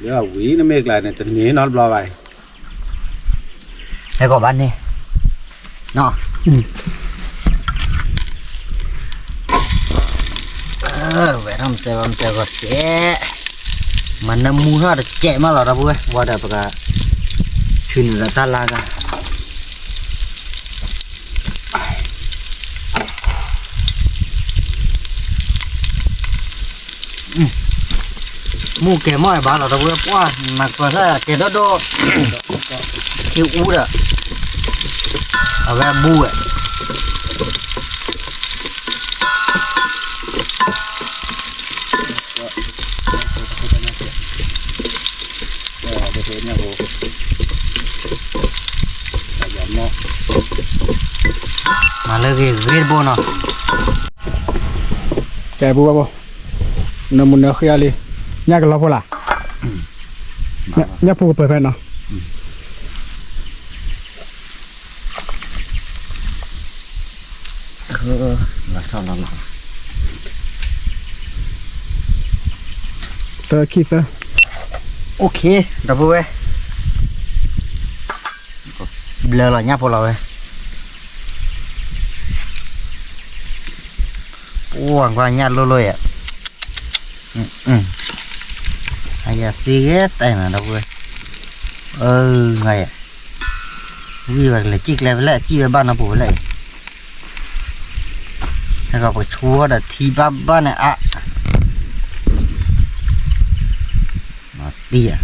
လၢအဝံၣ်နမ့ၢ်ကျါန့ၣ် တန့ၢ်နီတဘျီဘၣ်, ဟဲကီးဘၣ်န့ၣ်, နီၤ, ဝဲထီၣ်မစဲးဘၣ်မစဲးဂီၤစဲး, မၤနၢမူထီၣ်တစဲးမးလီၤ ဒီပုၢ်ဝဲၢ်, ဝံၤဒီးပက ဆူနုာ်လီၤတၢ်လါဂၤ မူကဲၤမီၢ်အဘၣ်လီၤ ဒီပုၢ်ဝဲၢ်, ပှၢ်မၤကီၢ်ဆၣ်ကဲၤဒီဒိၣ်, ထံအူဒီး, အဝဲအဘူဝဲ မၤလၢဂ့ၤဂ့ၤတဘိနီၤ, ကဲ ပူဝဲပူ, နၢမူနၢဃ့အီၤလံ, ညၣ်ကလီဖိလၢ်, ညၣ်ဖိကပၢၤဖဲနီၤ. လီၤဆီလီၤလီၤ, သၢခံသၢ, OK, ဒီပုၢ်ဝဲၢ်, ဘျၢလီၤညၣ်ဖိလီၤဝဲ, ပှၢ်ကွၢ်ညၣ်လိၣ်လိၣ်ယဲ, အယသ့ဂဲၤတဲနၤ ဒီပုၢ်ဝဲၢ်, အၢ ငါယဲ, ဝံၣ်ဝဲကလဲၤစံၣ်ကျဲဖဲလဲၣ် စံၣ်ဝဲဘၣ်နီၢ်ပူၤဖဲလဲၣ်အံၤ, ဟဲကီးပကဆူအီၤဒီးထံဘၣ်ဘၣ်န့ၣ်အါ, မၤတံၢ်ဧါ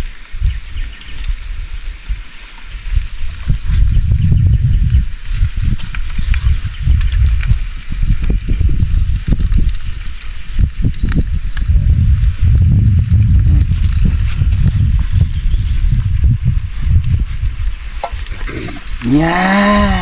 ညါ ကၠီလီ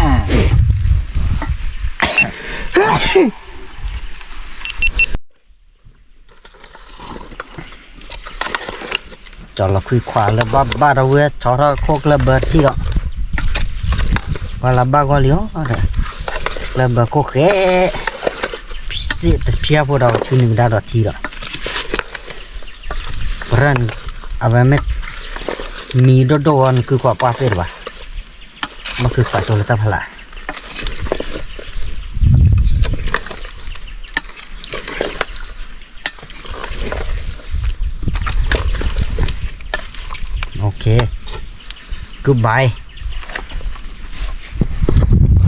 ၤခွံခွါလၢဘၣ်ဘၣ်ဒီးဝဲ ဆီထီၣ်ခိၣ်ကျၢၢ်ဘၢထံလီၤ, ပှၤလၢဘၣ်ဂီၢ်လံအီၤ, ကျၢၢ်ဘၢခိၣ်ဃဲ, စ့ၣ်တဖျၢၣ်ဖိဒီး ဖုနံၤကဒါဒီးထံလီၤ, ပရၢ်, အဝဲမ့ၢ် မံၤဒိၣ်ဒိၣ်ဝဲ နကုခွါပှၢ်သ့ၣ်တဘၣ်, ဘၣ်ကုခွါဆိလၢတၢ်ဖးလၢ်. Okay, goodbye.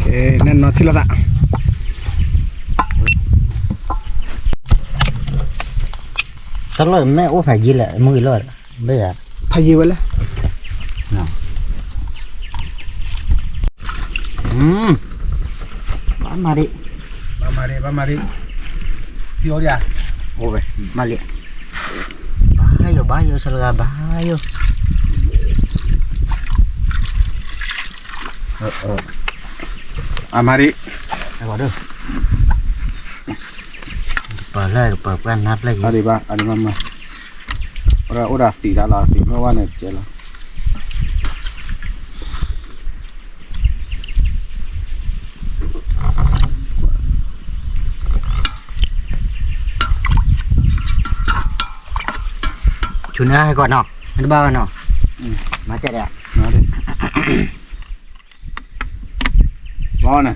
နဲၣ်နီၤထံၣ်လိာ်သး, တၢ်လီၢ်မ့ၢ်အိၣ်ဖးယံၤလဲၣ် မုၢ်အံၤလီၤ, ဘၣ်ယၤ, ဖးယံၤဝဲလဲၣ်, ဘၣ်မၤဒံး, ဘၣ်မၤဒံး, ဘၣ်မၤဒံး, ထံၣ်အိၣ်ဒံးဧါ, အိၣ်ဝဲ, မၤလံ, ဘါယိၣ် ဘါယိၣ် ဆၢလဂၤ ဘါယိၣ်, အမၤဒံး, ဒ်, ပၢၢ်လၢပၢၢ်ပှၢ်နါဖျၢၣ်ယံၤ, အဒံးဘၣ်, အဒံးဘၣ်မၤ, အိၣ်ဒၣ်သံးတၢ်လီၤ, သံးမ့ၢ်ဝဲန့ၣ်ကဲလီၤ. ဆူနါဟဲကီးနီၤ, မ့ၢ်တဘၣ်ဘၣ်နီၤ, မၤကဲဒၣ်, ဘီန့ၣ် ဒီပုၢ်ဝဲၢ်ဧၢ,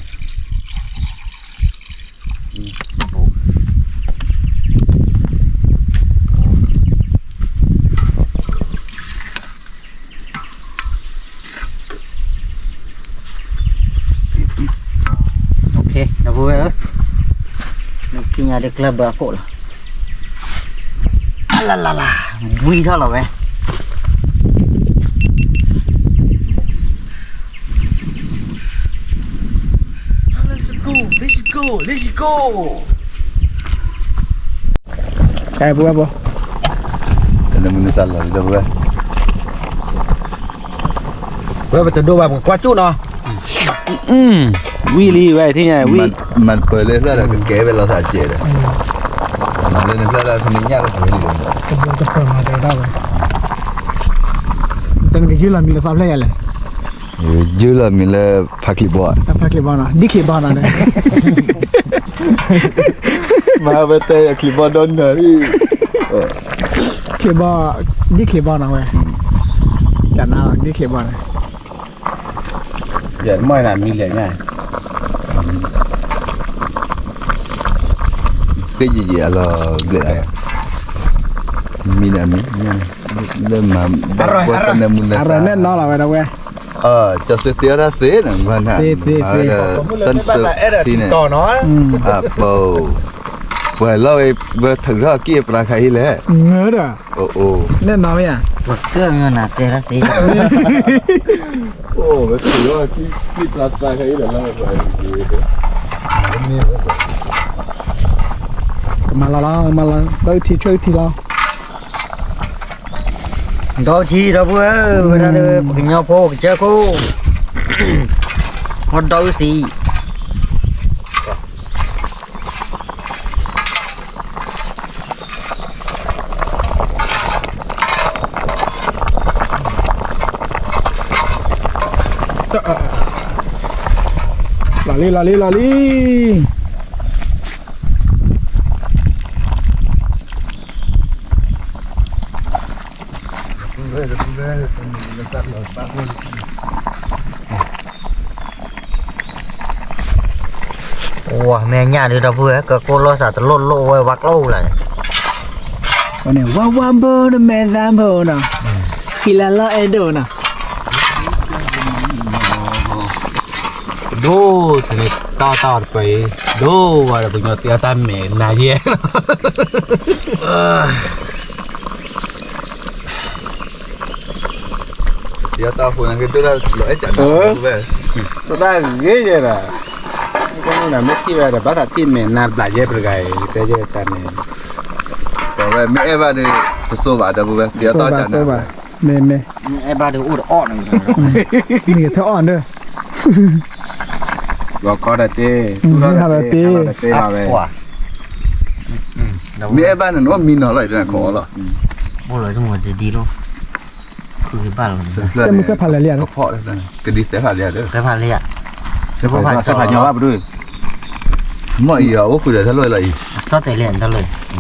နခံညါဒ်ကျၢၢ်ဘၢအခိၣ်လီၤ, အလလလ, ဝံထီၣ်လီၤဝဲ, ကဲ ပုၢ်ဝဲၢ်ဖိ, တနမုၢ်နစၢ်လီၤဒီပုၢ်ဝဲၢ်, ဝဲပတဒိဘၣ် ပကကွၢ်ကၠူၣ်နီၤ, ဝံလံဝဲထံၣ်ညါဝံ, မၤပၢၢ်လၢဖျၢၣ်ဒီးကကဲဝဲလီၤသးကဲဒီး, မၤလၢနဖျၢၣ်လၢဖနညၣ်လၢပှဲၤလံဒီး, တပၢၢ်မၤတဲဝဲဒၣ်ဝဲ, တနကယုၢ်လီၤမံၤလၢသီဖျၢၣ်ယၤလဲၣ် ယုၢ်လီၤမံၤလၢဖးချံးဘီ, ဖးချံးဘီနီၤ, ဒ်ချံးဘီနီၤ, မၤဝဲတဲချံးဘီဒီနၢၤလံ, ချံးဘီ, ဒ်ချံးဘီနီၤဝဲ, ကနါလီၤ ဒ်ချံးဘီန့ၣ်, ယမီၢ်နၤမံၤလဲၣ်ညါ, ဃ့ယံာ်ယံာ်အလီၤဘျဲၣ်, မံၤန့ၣ်မံၤ, လၢမၤ, အရၢၢ်နဲၣ်နီၤလီၤဝဲဒၣ်ဝဲ ကၠီၤစ့တ့အီၣ်တၢ်သ့န့ၣ်, မၤဝဲဒီး, တၢ်နတထံန့ၣ်, အပူၤ, ပှၤလီၤဝဲ, ပှၤထုးထီၣ်ကံၢ်အပြါခါအံၤလဲၣ်, န့ၣ်နီၤမ့ၢ်ဧါ, ပှၤကၢၢ်မ့ၢ်နၤတဲတၢ်သ့, အိၣ်ဝဲထုးထီၣ်ကံၢ်ပြါသးခါအံၤလဲၣ်, ကမၤလီၤလီၤ, ကမၤလီၤ, ဒီးထံဆွဲကထံလီၤ ဒီထံ ဒီပုၢ်ဝဲၢ်, ဝဲဒၣ်ဒီး ပကညီဖိကစၢၢ်ခိၣ်, ဟီဒီးအုၣ်သံ, လီၤလံ လီၤလံ လီၤလံ ဝဲ မ့ၢ်ညၣ်ဒုး ဒီပုၢ်ဝဲၢ် ကကိၢ်လိာ်သးတလိၣ်လိၣ်ဝဲ ဝါကျိၣ်လၢ်န့ၣ်, ဝဲန့ၣ် ဝါဝါဘိ နမဲာ်သးဘိနီၤ, ဟံးလၢလီၢ်အဲၣ်ဒိၣ်နီၤ, ဒိၣ်န့ၣ် တၢ်အီၣ်တၢ်အီတပှဲၤအံၤ ဒိၣ်ဝဲဒီး ပညီတ့အီၣ်တၢ်မဲာ်နၤယဲၢ် တၢ်အီၣ်တၢ်အီဖိန့ၣ် ကဒိၣ်တၢ်လီၤအဲၣ်ကးနီၤဝဲ, ဒိၣ်တၢ်ဂ့ၤယဲၢ်ဒီး, ကမုၢ်နၤမ့ၢ်ထံၣ်ဝဲဒီး ဘၣ်သးထံၣ်မဲာ်နၤတဘျးယဲၢ်ပတဂၤအံၤ တဲယဲၢ်တၢ်န့ၣ်, ပဝဲမ့ၢ်အဲၣ်ဘၣ်ဒီး တစိဘၣ်ဒီပုၢ်ဝဲၢ် တ့အီၣ်တၢ်ကးနီၤ, မ့ၢ်မ့ၢ်, မ့ၢ်အဲၣ်ဘၣ်ဒီးအိၣ်ဒီးအီၣ်န့ၣ်, မ့ၢ်ထဲအီၣ်န့ၣ် ဂီၤခီဒီးတ့, ဟးဒီးတ့, ဟးဒီးတ့လီၤဝဲ, မ့ၢ်အဲၣ်ဘၣ်န့ၣ်နီၤ မံနီၤလီၤ ယတနၢ်ခိးအီၤလီၤ, ဘိလီၤတမီၤတဒံလီၤ, ခုကဘၣ်လီၤ, သဲမုၢ်သဲဖးလဲၢ်လံဧါ, ကဒံသဲဖးလဲၢ်ဧါ, သဲဖးလဲၢ်ဧါ, သဲဖးညီဘၣ်ပဒိၣ်, မ့ၢ်အံၤအအိၣ်ဃုာ်ဒီးတၢ်လီၢ်လီၤအံၤ, အစီတဲလဲၣ်တၢ်လီၢ်အံၤ,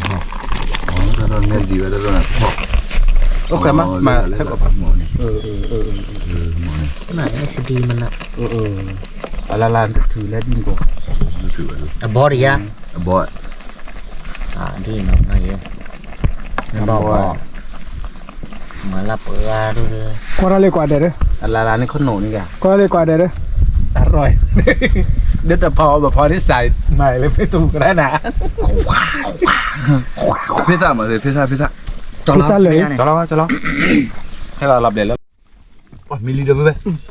တၢ်လီၢ်န့ၣ်ဒံးဝဲတၢ်လီၢ်န့ၣ်, အိၣ်ခဲမး, မၤထဲကီးပာ်မီၢ်န့ၣ်, မ့ၢ်, အလၢလၢတထုးလၢဒ်န့ၣ်ကီး, အဘီတယါ, အဘီ, ဒ်န့ၣ်နီၤယဲ, အဘီ, မၤလၢပှၤဒုး, ကွၢ်ထီၣ်လံကွၢ်ဒဲးဒုး, အလၢ်လၢ်န့ၣ်ခိၣ်နူာ်န့ၣ်ဂၤ, ကွၢ်ထီၣ်လံကွၢ်ဒဲးဒုး, အရီၣ်, ဒ်တဖီဘၣ်ဖီန့ၣ်စး, မၤလၢဖဲတမူကရၢနၤ, ဖ့သၣ်မၤသ့ ဖ့သၣ် ဖ့သၣ်, ဖ့သၣ်လၢာ်, ကၠီလီၤ ကၠီလီၤ, ဟဲလီၤလီၤဘျဲၣ်လၢ, မံလံဒီး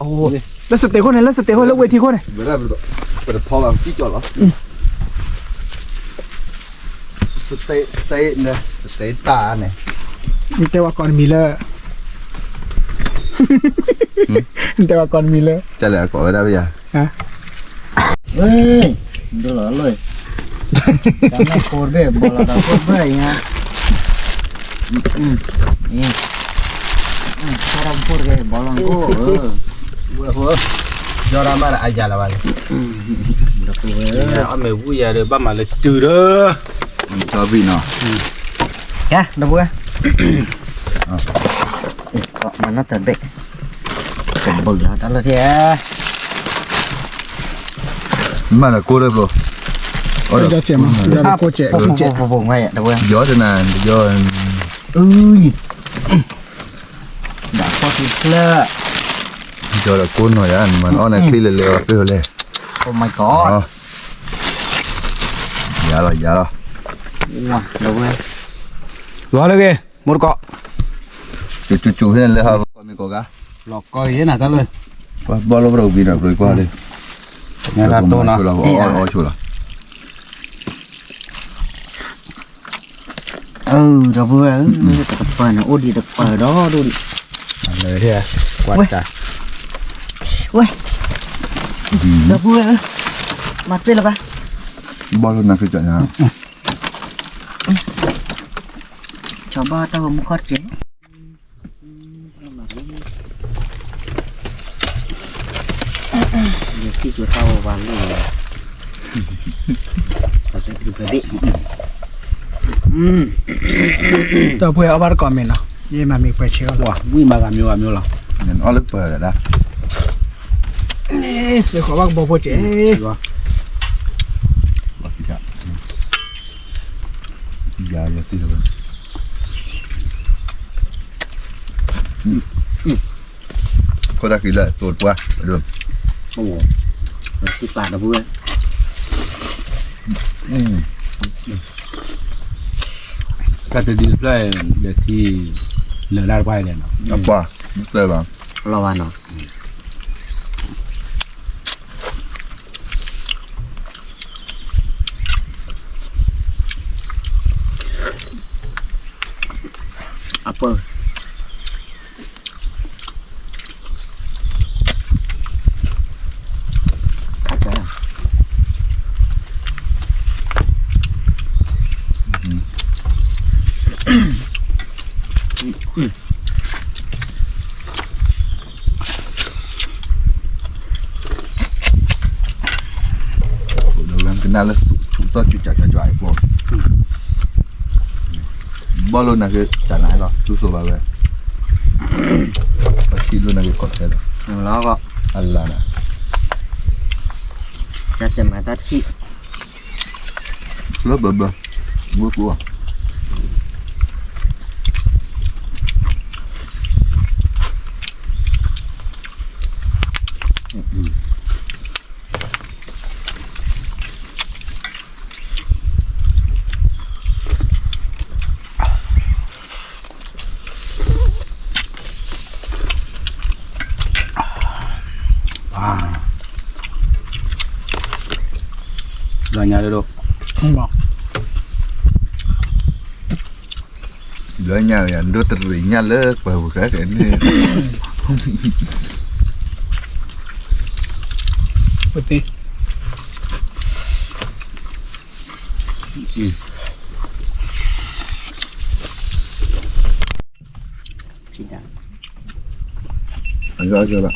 ဝဲ, လၢစတဲာ်ခိၣ်န့ၣ် လၢစတဲာ်ခိၣ်လၢဝ့ၢ်ထံခိၣ်န့ၣ်, ပတဖီဘၣ်ကံၣ်ကၠီလီၤ. စတဲ, စတဲန့ၣ်, စတဲတၢ်န့ၣ်, နတဲဝဲကီၢ်နမံၤလၢ, နတဲဝဲကီၢ်နမံၤလၢ, တလဲၤကိးဝဲဒၣ်ပယၤ, ဝဲ, ဒိလီၤလီၤ, တၢ်မဲာ်ဖိတဘ့ၣ် ဘီလီၤတၢ်ဖိတဘ့ၣ်ညါ, အံၤ, တၢ်မဲာ်ဖိတဘ့ၣ် ဘီလီၤကိၣ်, ဝဲ, ယီၤရၣ်မးလၢအယၤလၢၤဘၣ်န့ၣ်, အီၣ်မ့ၢ်ဝံၣ်ယၤဒီး ဘၣ်မၤလၢတုၤဒီး, ကၢ်, ဒီပုၢ်ဝဲၢ်, မၤနီၣ်တဘ့ၣ်, ကဘုးလီၤတၢ်လၢထံဧါ, မၤနကိၢ်လၢဘျီ, ကၠီစဲးမး, ကၠီကိၢ်စဲး, ကၠီစဲး, ယီၤတနၤ, ယီၤ, အုယံၤ, ဒၣ်ဖီၣ်ထံဖျၢၣ်, ယီၤဒီးကိၢ်နီၤယၤ, နမၤနအီၣ်နချံလဲၤလဲၤအီၤပ့ၢ်ဝဲလဲၣ်, Oh my god, ယၤလီၤ ယၤလီၤ, လီၤလၢဂ့ၤ, မိၢ်တကိး, ကၠူကၠူဖဲန့ၣ်လၢဟးကီၢ်မ့ၢ်ကီၢ်ဂၤ, လီၤကီၢ်ဂ့ၤနၤတၢ်လၢ, ဘီလိပရၢဝံၤဒီး ပရၢကွၢ်လၢ, နတၢ်တိၢ်နီၤ, အီၣ်ဆိလီၤ ဒီပုၢ်ဝဲၢ်, တကပၤန့ၣ် အိၣ်ဒံးတကပၤဒီဒူၣ်ဒံး, ဝဲ, ဒီပုၢ်ဝဲၢ်, မၤတ့ၢ်လၢၤဘၣ်, ဘီလိနၤကစၢ်ညါ, ဆီဘီတၢ်ဂီၤမူခီၣ်တက့ၢ်, ယထံၣ်ကၠိတၢ်ဝဲဝါလၢ, ဒီပုၢ်ဝဲၢ်အီၣ်ဘၣ်တကိးမ့ၢ်နီၤ, ယမၤမ့ၢ်ပှဲၤဆ့အီၣ်လီၤ, ဝံၣ်မၤဂၤမ့ၢ်ဂၤမ့ၢ်လီၤ, အီၣ်လၢပၢၤဒီး, သ့ၣ်ဃီၤဘၣ်ကဘီဖိက့ၢ်, ယၤလီၤတံၢ်လီၤ, ခိၣ်တၢ်ကံလၢတိၤတပှၢ်, အိၣ်, သံပာ်ဒီပုၢ်ဝဲၢ်, တၢ်တဒုတဖျၢၣ်, ဒီးထံ, လၢာ်ဒၣ်တပှၢ်လဲၣ်နီၤ, အပှၢ်, မ့ၢ်ကျၢၤဘၣ်, လီၤဘၣ်နီၤ အပၢ်, ခါကၢ, ကနၣ်လၢဆူၣ်ထီၣ်ကၠူကၠူကၠူအံၤပှၤ, ဘီလိနၤက့ၤတၢ်နါလီၤ တူၢ်စိဘၣ်ဝဲ, ပှၤထံၣ်လိနၤက့ၤကီၢ်ခဲလီၤ, အလါနၤ, တၢ်တဲမၤတၢ်ထံၣ် လၢဘၢဘၢ, ဝဲပှၤ လီၤညါလၢဒိၣ်, လီၤညါယၤ ဒိၣ်တရံးညါလၢပှၤပူၤကဲန့ၣ်, ပသ့ အယွၤကဲဘၣ်,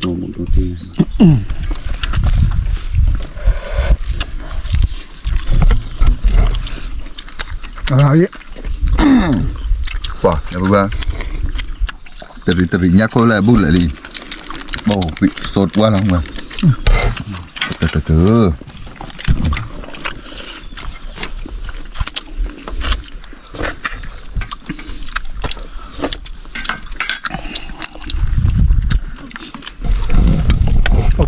ဒိၣ်မူဒိၣ်တံၢ်, ပှၤ တရံးတရံးညါခိၣ်လၢအဘူၣ်လၢာ်လံ, ဘၣ်အိၣ်ကွံာ်စိတဝါလီၤ, တတတ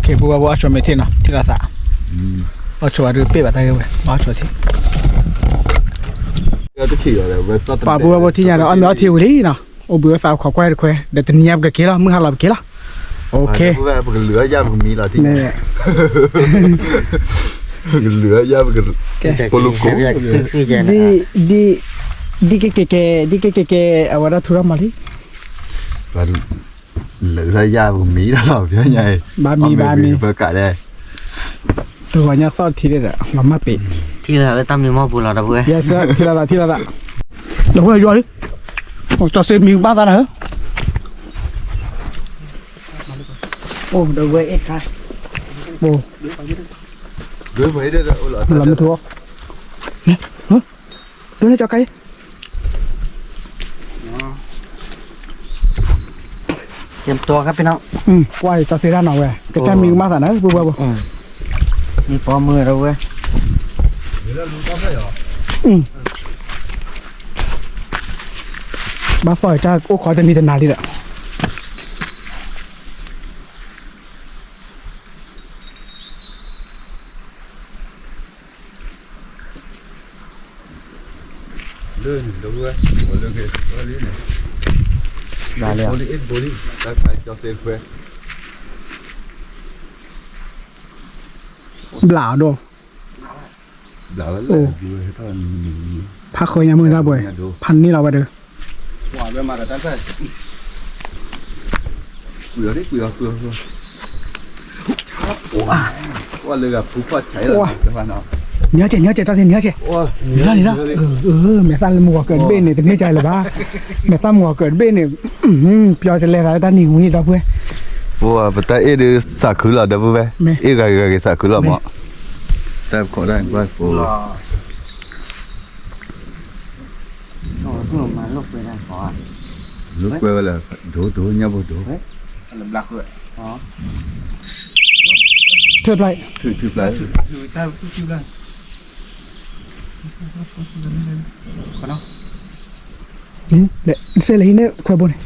ကဲ ပူဝဲဖိအီၣ်ဆိးမ့ၢ်ထံနီၤ ထံလီၤသး, အီၣ်ဆိးဝဲဒုးပ့ၢ်ဘၣ်တၢ်ဂ့ၢ်ဝဲ ဘၣ်အီၣ်ဆိးထံ, ပှၤပူဝဲဖိထံညါဒီး အီၣ်မ့ၤအီထံဝံၤလံနီၤ, အိၣ်ဘှံးအိၣ်သးအိၣ်ခိးကွၢ်တခွဲး ဒီးတနံၤညါပကက့ၤလီၤ မုၢ်ဟါလီၤပက့ၤလီၤ, ပကလုာ်အယၢ်ပကမံလီၤထံ, ဒ်ကကဲကဲ ဒ်ကကဲကဲ အဝဲဒၣ်ထူထီၣ်မးလံ, လၢယၢ်ပကမံလီၤ ဘၣ်မံဘၣ်မံ, ပကးလဲၣ်, တဂီၤညါသီၣ်ထံဒီး လီၤမၢ်ပ့ၤ, ထံလီၤသးလၢတၢ်မံမီၢ်ပူၤလီၤ ဒီပုၢ်ဝဲၢ်, ထံလီၤသး ထံလီၤသး, ဒီပုၢ်ဝဲၢ်ယွၤလံ, ကၠီစ့မံဘၣ်သးနၤဧၢ, အိၣ်ဒီပုၢ်ဝဲၢ်, အိၣ်, လီၤမ့ၢ်ထူ, ဒိးန့ၢ်ကၠီကါအံၤ တၢ်မတီၤခါပ့ၤနီၤ, ကွၢ်ကၠီစ့တၢ်နီၤဝဲ ကစၢ်မံကမၣ်သးနၤ ပုၢ်ဝဲၢ်ဖိ, မံပီမုၢ်ဒီပုၢ်ဝဲၢ်, ဘၣ်သီၣ်အံၤတၢ်အိၣ်ခိးတနံၤတနၤလံဒီး လၢန့ၣ် ဒီပုၢ်ဝဲၢ်, လၢက့ၤလၢန့ၣ်, ဘၣ်လံ, ဘျးအီၤဒိၣ်, ဖးဃၢညါမုၢ်တၢ်ဘှဲ, ဖးန့ၢ်လီၤဝဲဒီး, ကွံာ်အီၤဒ်ကွံာ်အီၤကွံာ်အီၤကွံာ်အီၤ, ကွၢ်လၢဂၤဖူဖီၣ်ဆဲးလီၤ, နံၤဟီၣ်ကဲး နံၤဟီၣ်ကဲး တၢ်စ့ နံၤဟီၣ်ကဲး, နံၤဟီၣ်န့ၣ်ဒီး, မဲာ်သၣ်လၢမုၢ်ဂီၤကၢးတဘ့ၣ်န့ၣ် တမ့ၢ်ကလဲၤဘၣ်, မဲာ်သၣ်မုၢ်ဂီၤကၢးတဘ့ၣ်န့ၣ်, ပျီစလဲၤသးလၢတၢ်နံၤဝံၤဒီပုၢ်ဝဲၢ်, ပှၤပတၢ်အ့ၣ်ဒုးသးခုလီၤ ဒီပုၢ်ဝဲၢ်, အ့ၣ်ဂၤဂၤဂ့ၤသးခုလီၤမး, တၢ်ခိးတၢ်ကွၢ်ဖိ လၢကွဲဝဲလၢ ဒိၣ်ဒိၣ်ညၣ်ဘိဒိၣ်, ထၢၣ်ဖျါ, ထၢၣ်ဖျါ, စဲးလၢဟံးန့ၢ်ခွဲးဘိန့ၣ်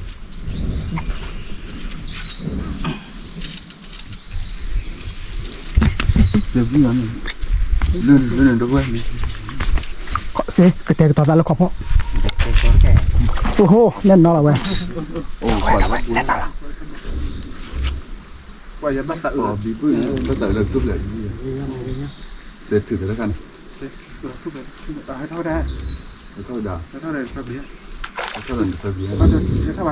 စ့ ကတဲာ်ကတီၤသးလၢခီဖီ, အိၣ်ဟိ နဲၣ်နီၤလီၤဝဲ, ဘၣ်သးအၢ, ဘၣ်သးအၢလၢကၠိဖျဲး, တဲထုးဖဲတခါန့ၣ်, ဟဲထီၣ်ဝဲဒၣ်, ဟဲထီၣ်ဝဲဒၣ်, ဟဲထီၣ်ဝဲဒၣ်, ဟဲထီၣ်ဝဲဒၣ်, ဟဲထီၣ်ဝဲဒၣ်,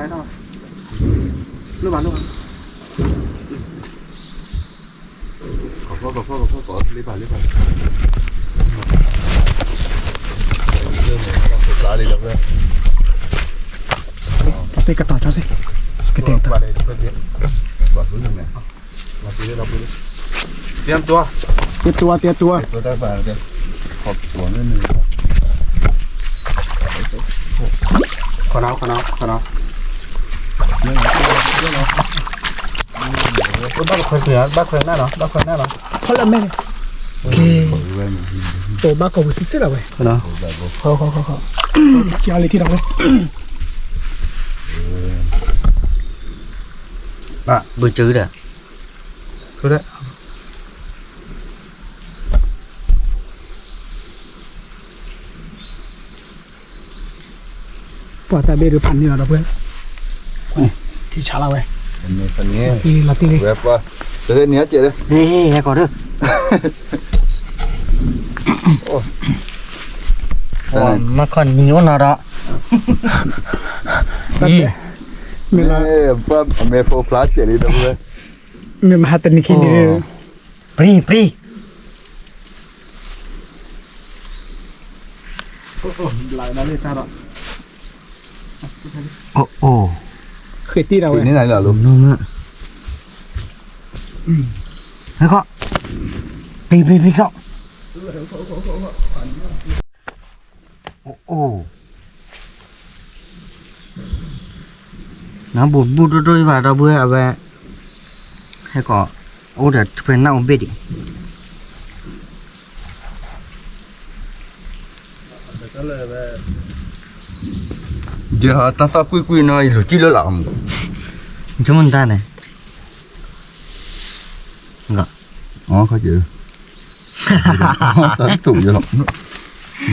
လိၣ်ဘၣ်လိၣ်ဘၣ်, ကဖီကဖီကဖီကဖီ လ့ပာ်လ့ပာ်, ကၠီစ့ကတီၤ ကၠီစ့, ကတဲာ်ကတီၤ, တၢ်တူၢ်, တၢ်တူၢ်, တၢ်တူၢ်, ခီနီၤ ခီနီၤ ခီနီၤ, ဘၣ်ခွဲး ဘၣ်ခွဲးနၢ်နီၤ ဘၣ်ခွဲးနၢ်နီၤ, ဖီလၢမဲန့ၣ်, ကဲ, အိၣ်ဘၣ်ကိးပူၤစံးစ့ၢ်လီၤဝဲ, ခီခီခီခီ, ကၠီလံထံၣ်ဒီးဝဲ, ဘၣ်ဘုကၢဒီး ပှၤတၢ်ဘ့ၣ်ဒုးဖးန့ၢ်လီၤဒီပုၢ်ဝဲၢ်, ထံဆးလီၤဝဲ, လီၤတံၢ်လံ, ဟဲကိးဒုး, မၤခီၣ်နံၤအိၣ်နီၤဒီး, မ့ၢ်လီၤ, မ့ၢ်ဖိဖျါစဲးလံဒီပုၢ်ဝဲၢ်, မ့ၢ်မဟါတနံၤခံနံၤ, ပြံပြံ အိၣ်အိၣ်, ဃ့တံၢ်ဒီးဝဲ, ဟဲခီ, ပံပံပံခီ, အိၣ်အိၣ်, နဘူးဘူးတိၢ်တိၢ်ဘၣ်ဒီပုၢ်ဝဲၢ်အဝဲ, ဟဲခီ, အိၣ်ဒီးထွဲနၢ်အိၣ်ဘ့ၣ်ဒံး ယတၢ်သီၣ်ကွံာ်ကွံာ်နီၤ ယလူၤကံၣ်လၢလီၤမူ, ဆိကမိၣ်တၢ်န့ၣ်, ခီက့ၤ တၢ်တူၢ်ယဲလီၤ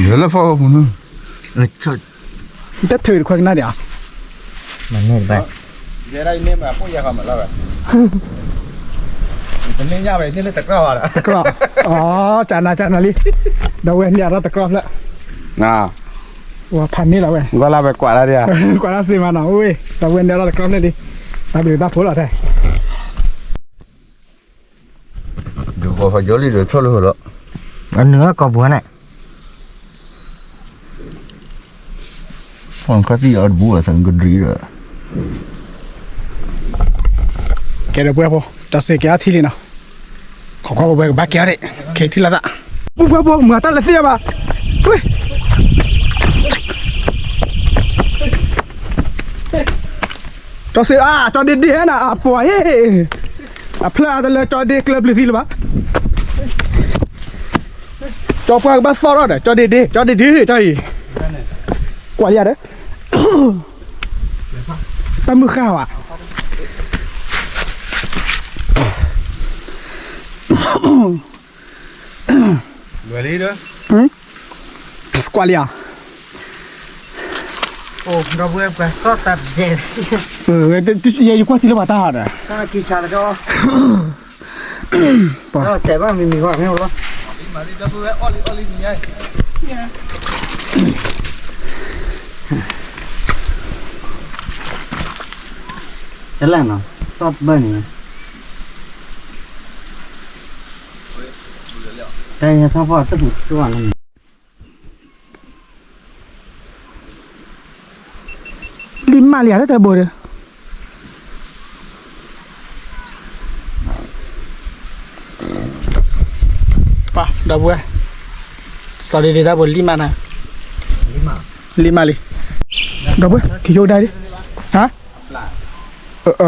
ယဲလၢဖီပူၤန့ၣ် တထုးတခွဲကနၣ်ဒံးဧါ မၤန့ၢ်တဘၣ် ယဲဒၣ်အံၤန့ၣ်မး ဖိၣ်ယဲဃီမးလီၤဝဲ တန့ၢ်ညၣ်ဝဲ န့ၢ်လၢတကြၢးဘၣ်ဒီး တကြၢး အီ ကနၤကနၤလံ ဒီးဝဲန့ၣ်အရၢတကြၢးဖျၢၣ် ဝဲဖးန့ၢ်လီၤဝဲ ကွၢ်လၢဝဲကွၢ်ဒၣ်ဒံး ကွၢ်ဒၣ်စ့မးနီၤ ဝဲ ဒီးဝဲန့ၣ်အရၢတကြၢးဖျၢၣ်လံ တၢ်ဘျုးတၢ်ဖှိၣ်လီၤထဲ ဒုးဃီၤဃီၤယီလံဒီးဆီၣ်လၢဟီၣ်လီၤ အနုာ်အကီၢ်ပူၤန့ၣ် ဖီၣ်ခီသံၣ်အီၤတဘူးအသးကဒြံဒီး ကဲဒီးပှဲၤဖိ တၢ်စ့ကဲအထံလံနီၤ ခိးကွၢ်ပှဲၤကဘၣ်ကဲအီၤဒံး ကဲထံလီၤသး ပှဲၤဖိ မၤတၢ်လၢသ့ၣ်အဘၣ် ဝဲ ကၠီစ့အါ ကၠီဒ့ဒ့ဟဲနၤ အပှၤဟ့ၣ် အဖျၢၣ်အါတလၢ ကၠီဒ့ကျၢပျုၤသံလၢၤဘၣ် ကၠီပှၢ်ကဘၣ်သီၣ်ထီၣ်ဒီး ကၠီဒ့ဒ့ ကၠီဒ့ဒ့ ကၠီအံၤ ကွၢ်လံဧါဒီး တၢ်မုၢ်ဃၢ်ဘၣ် ကွၢ်လံဧါ ဒီပုၢ်ဝဲၢ်ပှၤသီၣ်တၢ်ပျဲ ယကွၢ်ထံလၢပှၤတၢ်ဟးဒီး ပှၤတဲဘၣ်မံၤမံၤဂီၢ်မ့ၢ်လီၤ တလၢ်နီၤ သီၣ်ဘၢၣ်န့ၣ် တၢ်ယဲထီၣ်ဖီၣ်တၢ်ပူၤတၢ်လီၤ လံၢ်မးလံဧါလၢတၢ်ဘိဒီး ပှၤဒီပုၢ်ဝဲၢ် စီၤဒ့ဒ့တၢ်ဘိလံၢ်မးနၤ လံၢ်မးလံ ဒီပုၢ်ဝဲၢ် က့ၤယိၣ်ကဒါလံ ဟါ အၢ အၢ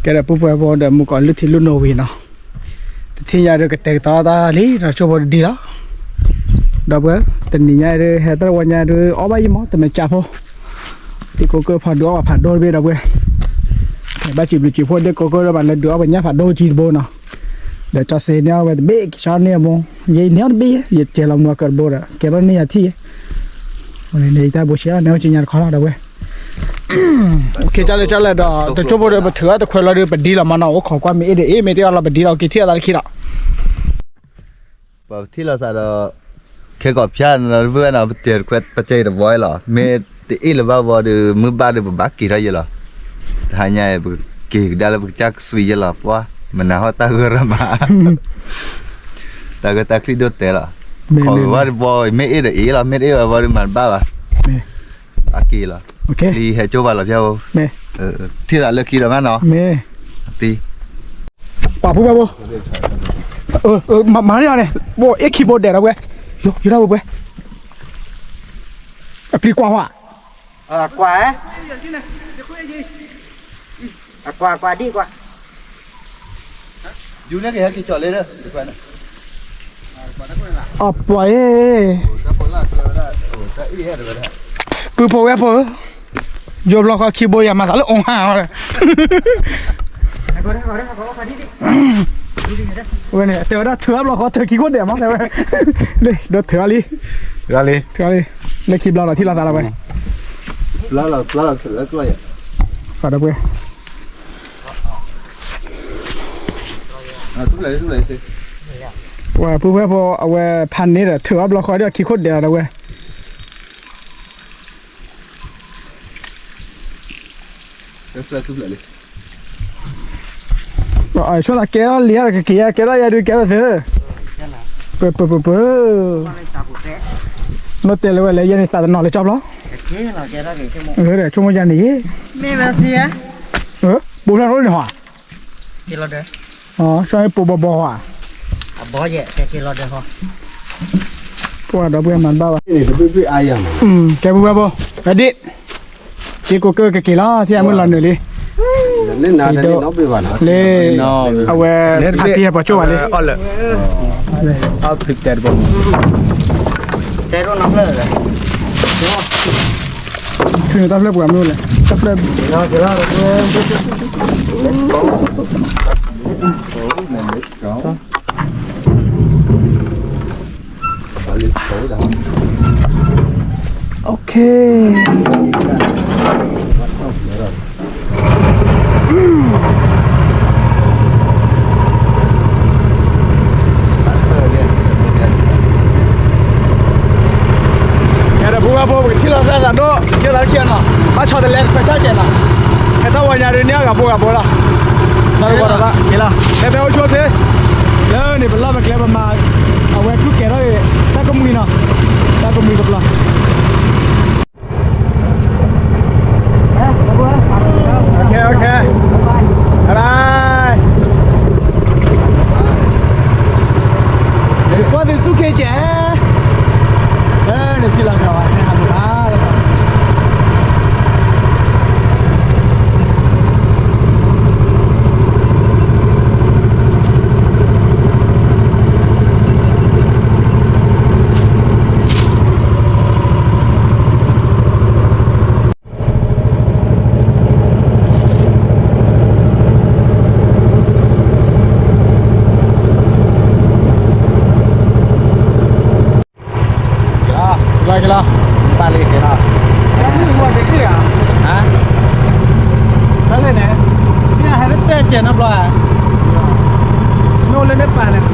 ကဲဒီးပုၢ်ဝဲၢ်ဖိဒီးမုၢ်ကီၤလုၢ်ထံလုၢ်နိဝံၤနီၤ တထံၣ်ညါဒုးကတဲာ်ကတီၤတၢ်လံ ဒီးဆိဖိတဒံလီၤ ဒီပုၢ်ဝဲၢ် တနံၤညါဒုး ဟဲတၢ်ဝီညါဒုး အီၣ်ဘၣ်ယံၤမး တမ့ၢ်ကၢ်ဖိ ဒ့ကိးကၢၢ်ဖးဒိၣ်အီၣ်ဘၣ်ဖးဒိၣ်တဘ့ၣ်ဒီပုၢ်ဝဲၢ် ဘၣ်စံးဘျုးစံးဖှိၣ်ဒ့ကိးကၢၢ်ဒီးဘၣ်လၢဒုးအီၣ်ပညၣ်ဖးဒိၣ်ကံတဘိနီၤ ဒီးကၠီစ့န့ၢ်အီၣ်ဝဲတဘ့ၣ် ကၠီန့ၢ်အမိၢ် ယဲအံၤန့ၢ်အီၣ်တဘ့ၣ် ယကဲလီၤမုၢ်အကၢၢ်တဘိဒီး ကဲထီၣ်န့ၢ်ယၤထံၣ် ဝဲန့ၣ်န့ၣ် ယတၢ်ဘိဆဲးအီၣ်န့ၣ် အိၣ်က့ၤညါတခီလီၤဒီပုၢ်ဝဲၢ် ကဲကၢ်လၢကၢ်လၢဒီး တဆိဖိဒီးပထုးအီၣ်တခွဲးလီၤဒီးပဒံလီၤမးနီၤ အိၣ်ခိးကွၢ်မ့ၢ်အ့ၣ်ဒီးအ့ၣ် မ့ၢ်တအီၣ်လီၤပဒံလီၤ က့ၤထံၣ်အသးလၢခံလီၤ ပထံၣ်လိာ်သးဒီး ခဲကိာ်ဖၠၣ်န့ၣ် ပုၢ်ဝဲၢ်နီၤ ပတဲာ်တခွဲး ပတဲာ်တဘီလီၤ မ့ၢ်တအ့ၣ်လၢၤဘၣ်ဘီဒီး မုၢ်ဘၣ်ဒီးပဘၣ်က့ၤထီၣ်ယဲလီၤ တဟါညါအံၤ ပက့ၤကဒါလၢပကစၢ်ကစွံယဲလီၤ ပှၤ မနၤဟီၣ်တၢ်ဂၢၢ်ရၢမး တၢ်ဂၢၢ်တၢ်ကျံၣ်ဒိၣ်တဲလီၤ ခိးဝဲတဘီ မ့ၢ်အ့ၣ်ဒီးအ့ၣ်လီၤ မ့ၢ်တအ့ၣ်ဝဲဘီဒီးမၤတဘၣ်ဘၣ် ဘၣ်က့ၤလီၤ လံဟဲကၠိဘၣ်လီၤဖၠၣ်ဖိ ထံၣ်သးလၢခံဒီးမးနီၤ ပှၤပုၢ်ဝဲၢ်ဖိ မၤန့ၢ်အီၤန့ၣ် ဘိအ့ၣ်ခံဘိဒဲးဒီပုၢ်ဝဲၢ် ယိၤဒၣ်ဝဲပုၢ်ဝဲၢ် အပျံၤကွၢ်ဝဲ ကွၢ် အကွၢ်ကွၢ်ဒံကွၢ် ယူၤန့ၣ်ကဟဲက့ၤကၠီၣ်လၢ အပှၤအ့ၣ် ပုၢ်ဖိဝဲၢ်ဖိ ယိၤဘျီဃီခံဘိယၤမၤသးလၢအီၣ်ဟါအီၤ ဝဲန့ၣ် တဲဝဲဒၣ်ထုးအါဘျီဃီထုးခံခိၣ်ဒဲးမး တဲဝဲ ဒီးထုးအါလံ ထုးအါလံ လၢခံဘျီလီၤထံၣ်လိာ်သးလီၤဝဲ ဒီပုၢ်ဝဲၢ် ပှၤပုၢ်ဝဲၢ်ဖိ အဝဲဖးန့ၣ်ဒီး ထုးအါဘျီဃီဒီးခံခိၣ်ဒဲးလီၤ ဒီပုၢ်ဝဲၢ် ဆိကဲထီၣ်လံ ကက့ၤ ကဲထီၣ်ယၤဒုး ကဲထီၣ်သု ပပပပ နီၢ်တဲလၢဝဲလဲၣ် ယဲန့ၣ်သးတနီၤလၢကၠီဘျီ ဆိကမိၣ်ယၤန့ၣ် ပိာ်ဖျါရိန့ၣ်ဟီ ဆိပိာ်ဘီဘီဟီ ပှၤဒီပုၢ်ဝဲၢ်မၤတဘၣ်ဘၣ် ကဲပုၢ်ဝဲၢ်ဖိ အဒ့ၣ် က့ၤကိးကၢၢ်ကက့ၤလီၤ ထံၣ်အမုၢ်လီၤနုာ်လံ လၢ အဝဲ ဖးတံၢ်ဟဲပှၤကၠိၣ်ဘၣ်လံ, အီၣ်လၢ အီၣ်ဖုတဲတဘိ ဖုန့ၣ်တၢ်ဖျၢၣ်ပှၤမ့ၢ်လဲၣ်, တၢ်ဖျၢၣ် Okay. ကဲဒီးဖိဝဲဖိ ပကထံၣ်လိာ်သးဒိၣ် ကဲသးတကဲနီၤ, ဘၣ်ဆီတလဲတခွဲးဆၢကဲနီၤ, ဟဲတၢ်ဝီညါဒုးန့ၢ်အဂၤဖိဂၤဖိလီၤ, တၢ်တဝီဒီးဘၣ်ကဲလီၤ, ဖဲဖဲအိၣ်ဆိၣ်သ့, လၢန့ၣ်ပလီၢ်ပကျဲပမၤ, အဝဲခုၣ်ကဲထီၣ်အံၤ, တၢ်ကမှံနီၤ, တၢ်ကမှံကပျီ Okay, okay. Bye bye. ကွၢ်သ့ၣ်ဆူၣ်ခ့ကဲ, လၢန့ၣ်ထံၣ်လီၤကီးဝဲ ဟဲဟးမုာ်ဘၣ်လီၤ. Bye bye. တၢ်လၢန့ၣ် မ့ၢ်ဟဲလၢတဲကဲနီတဘျီဧါ, နအိၣ်လၢနပာ်န့ၣ်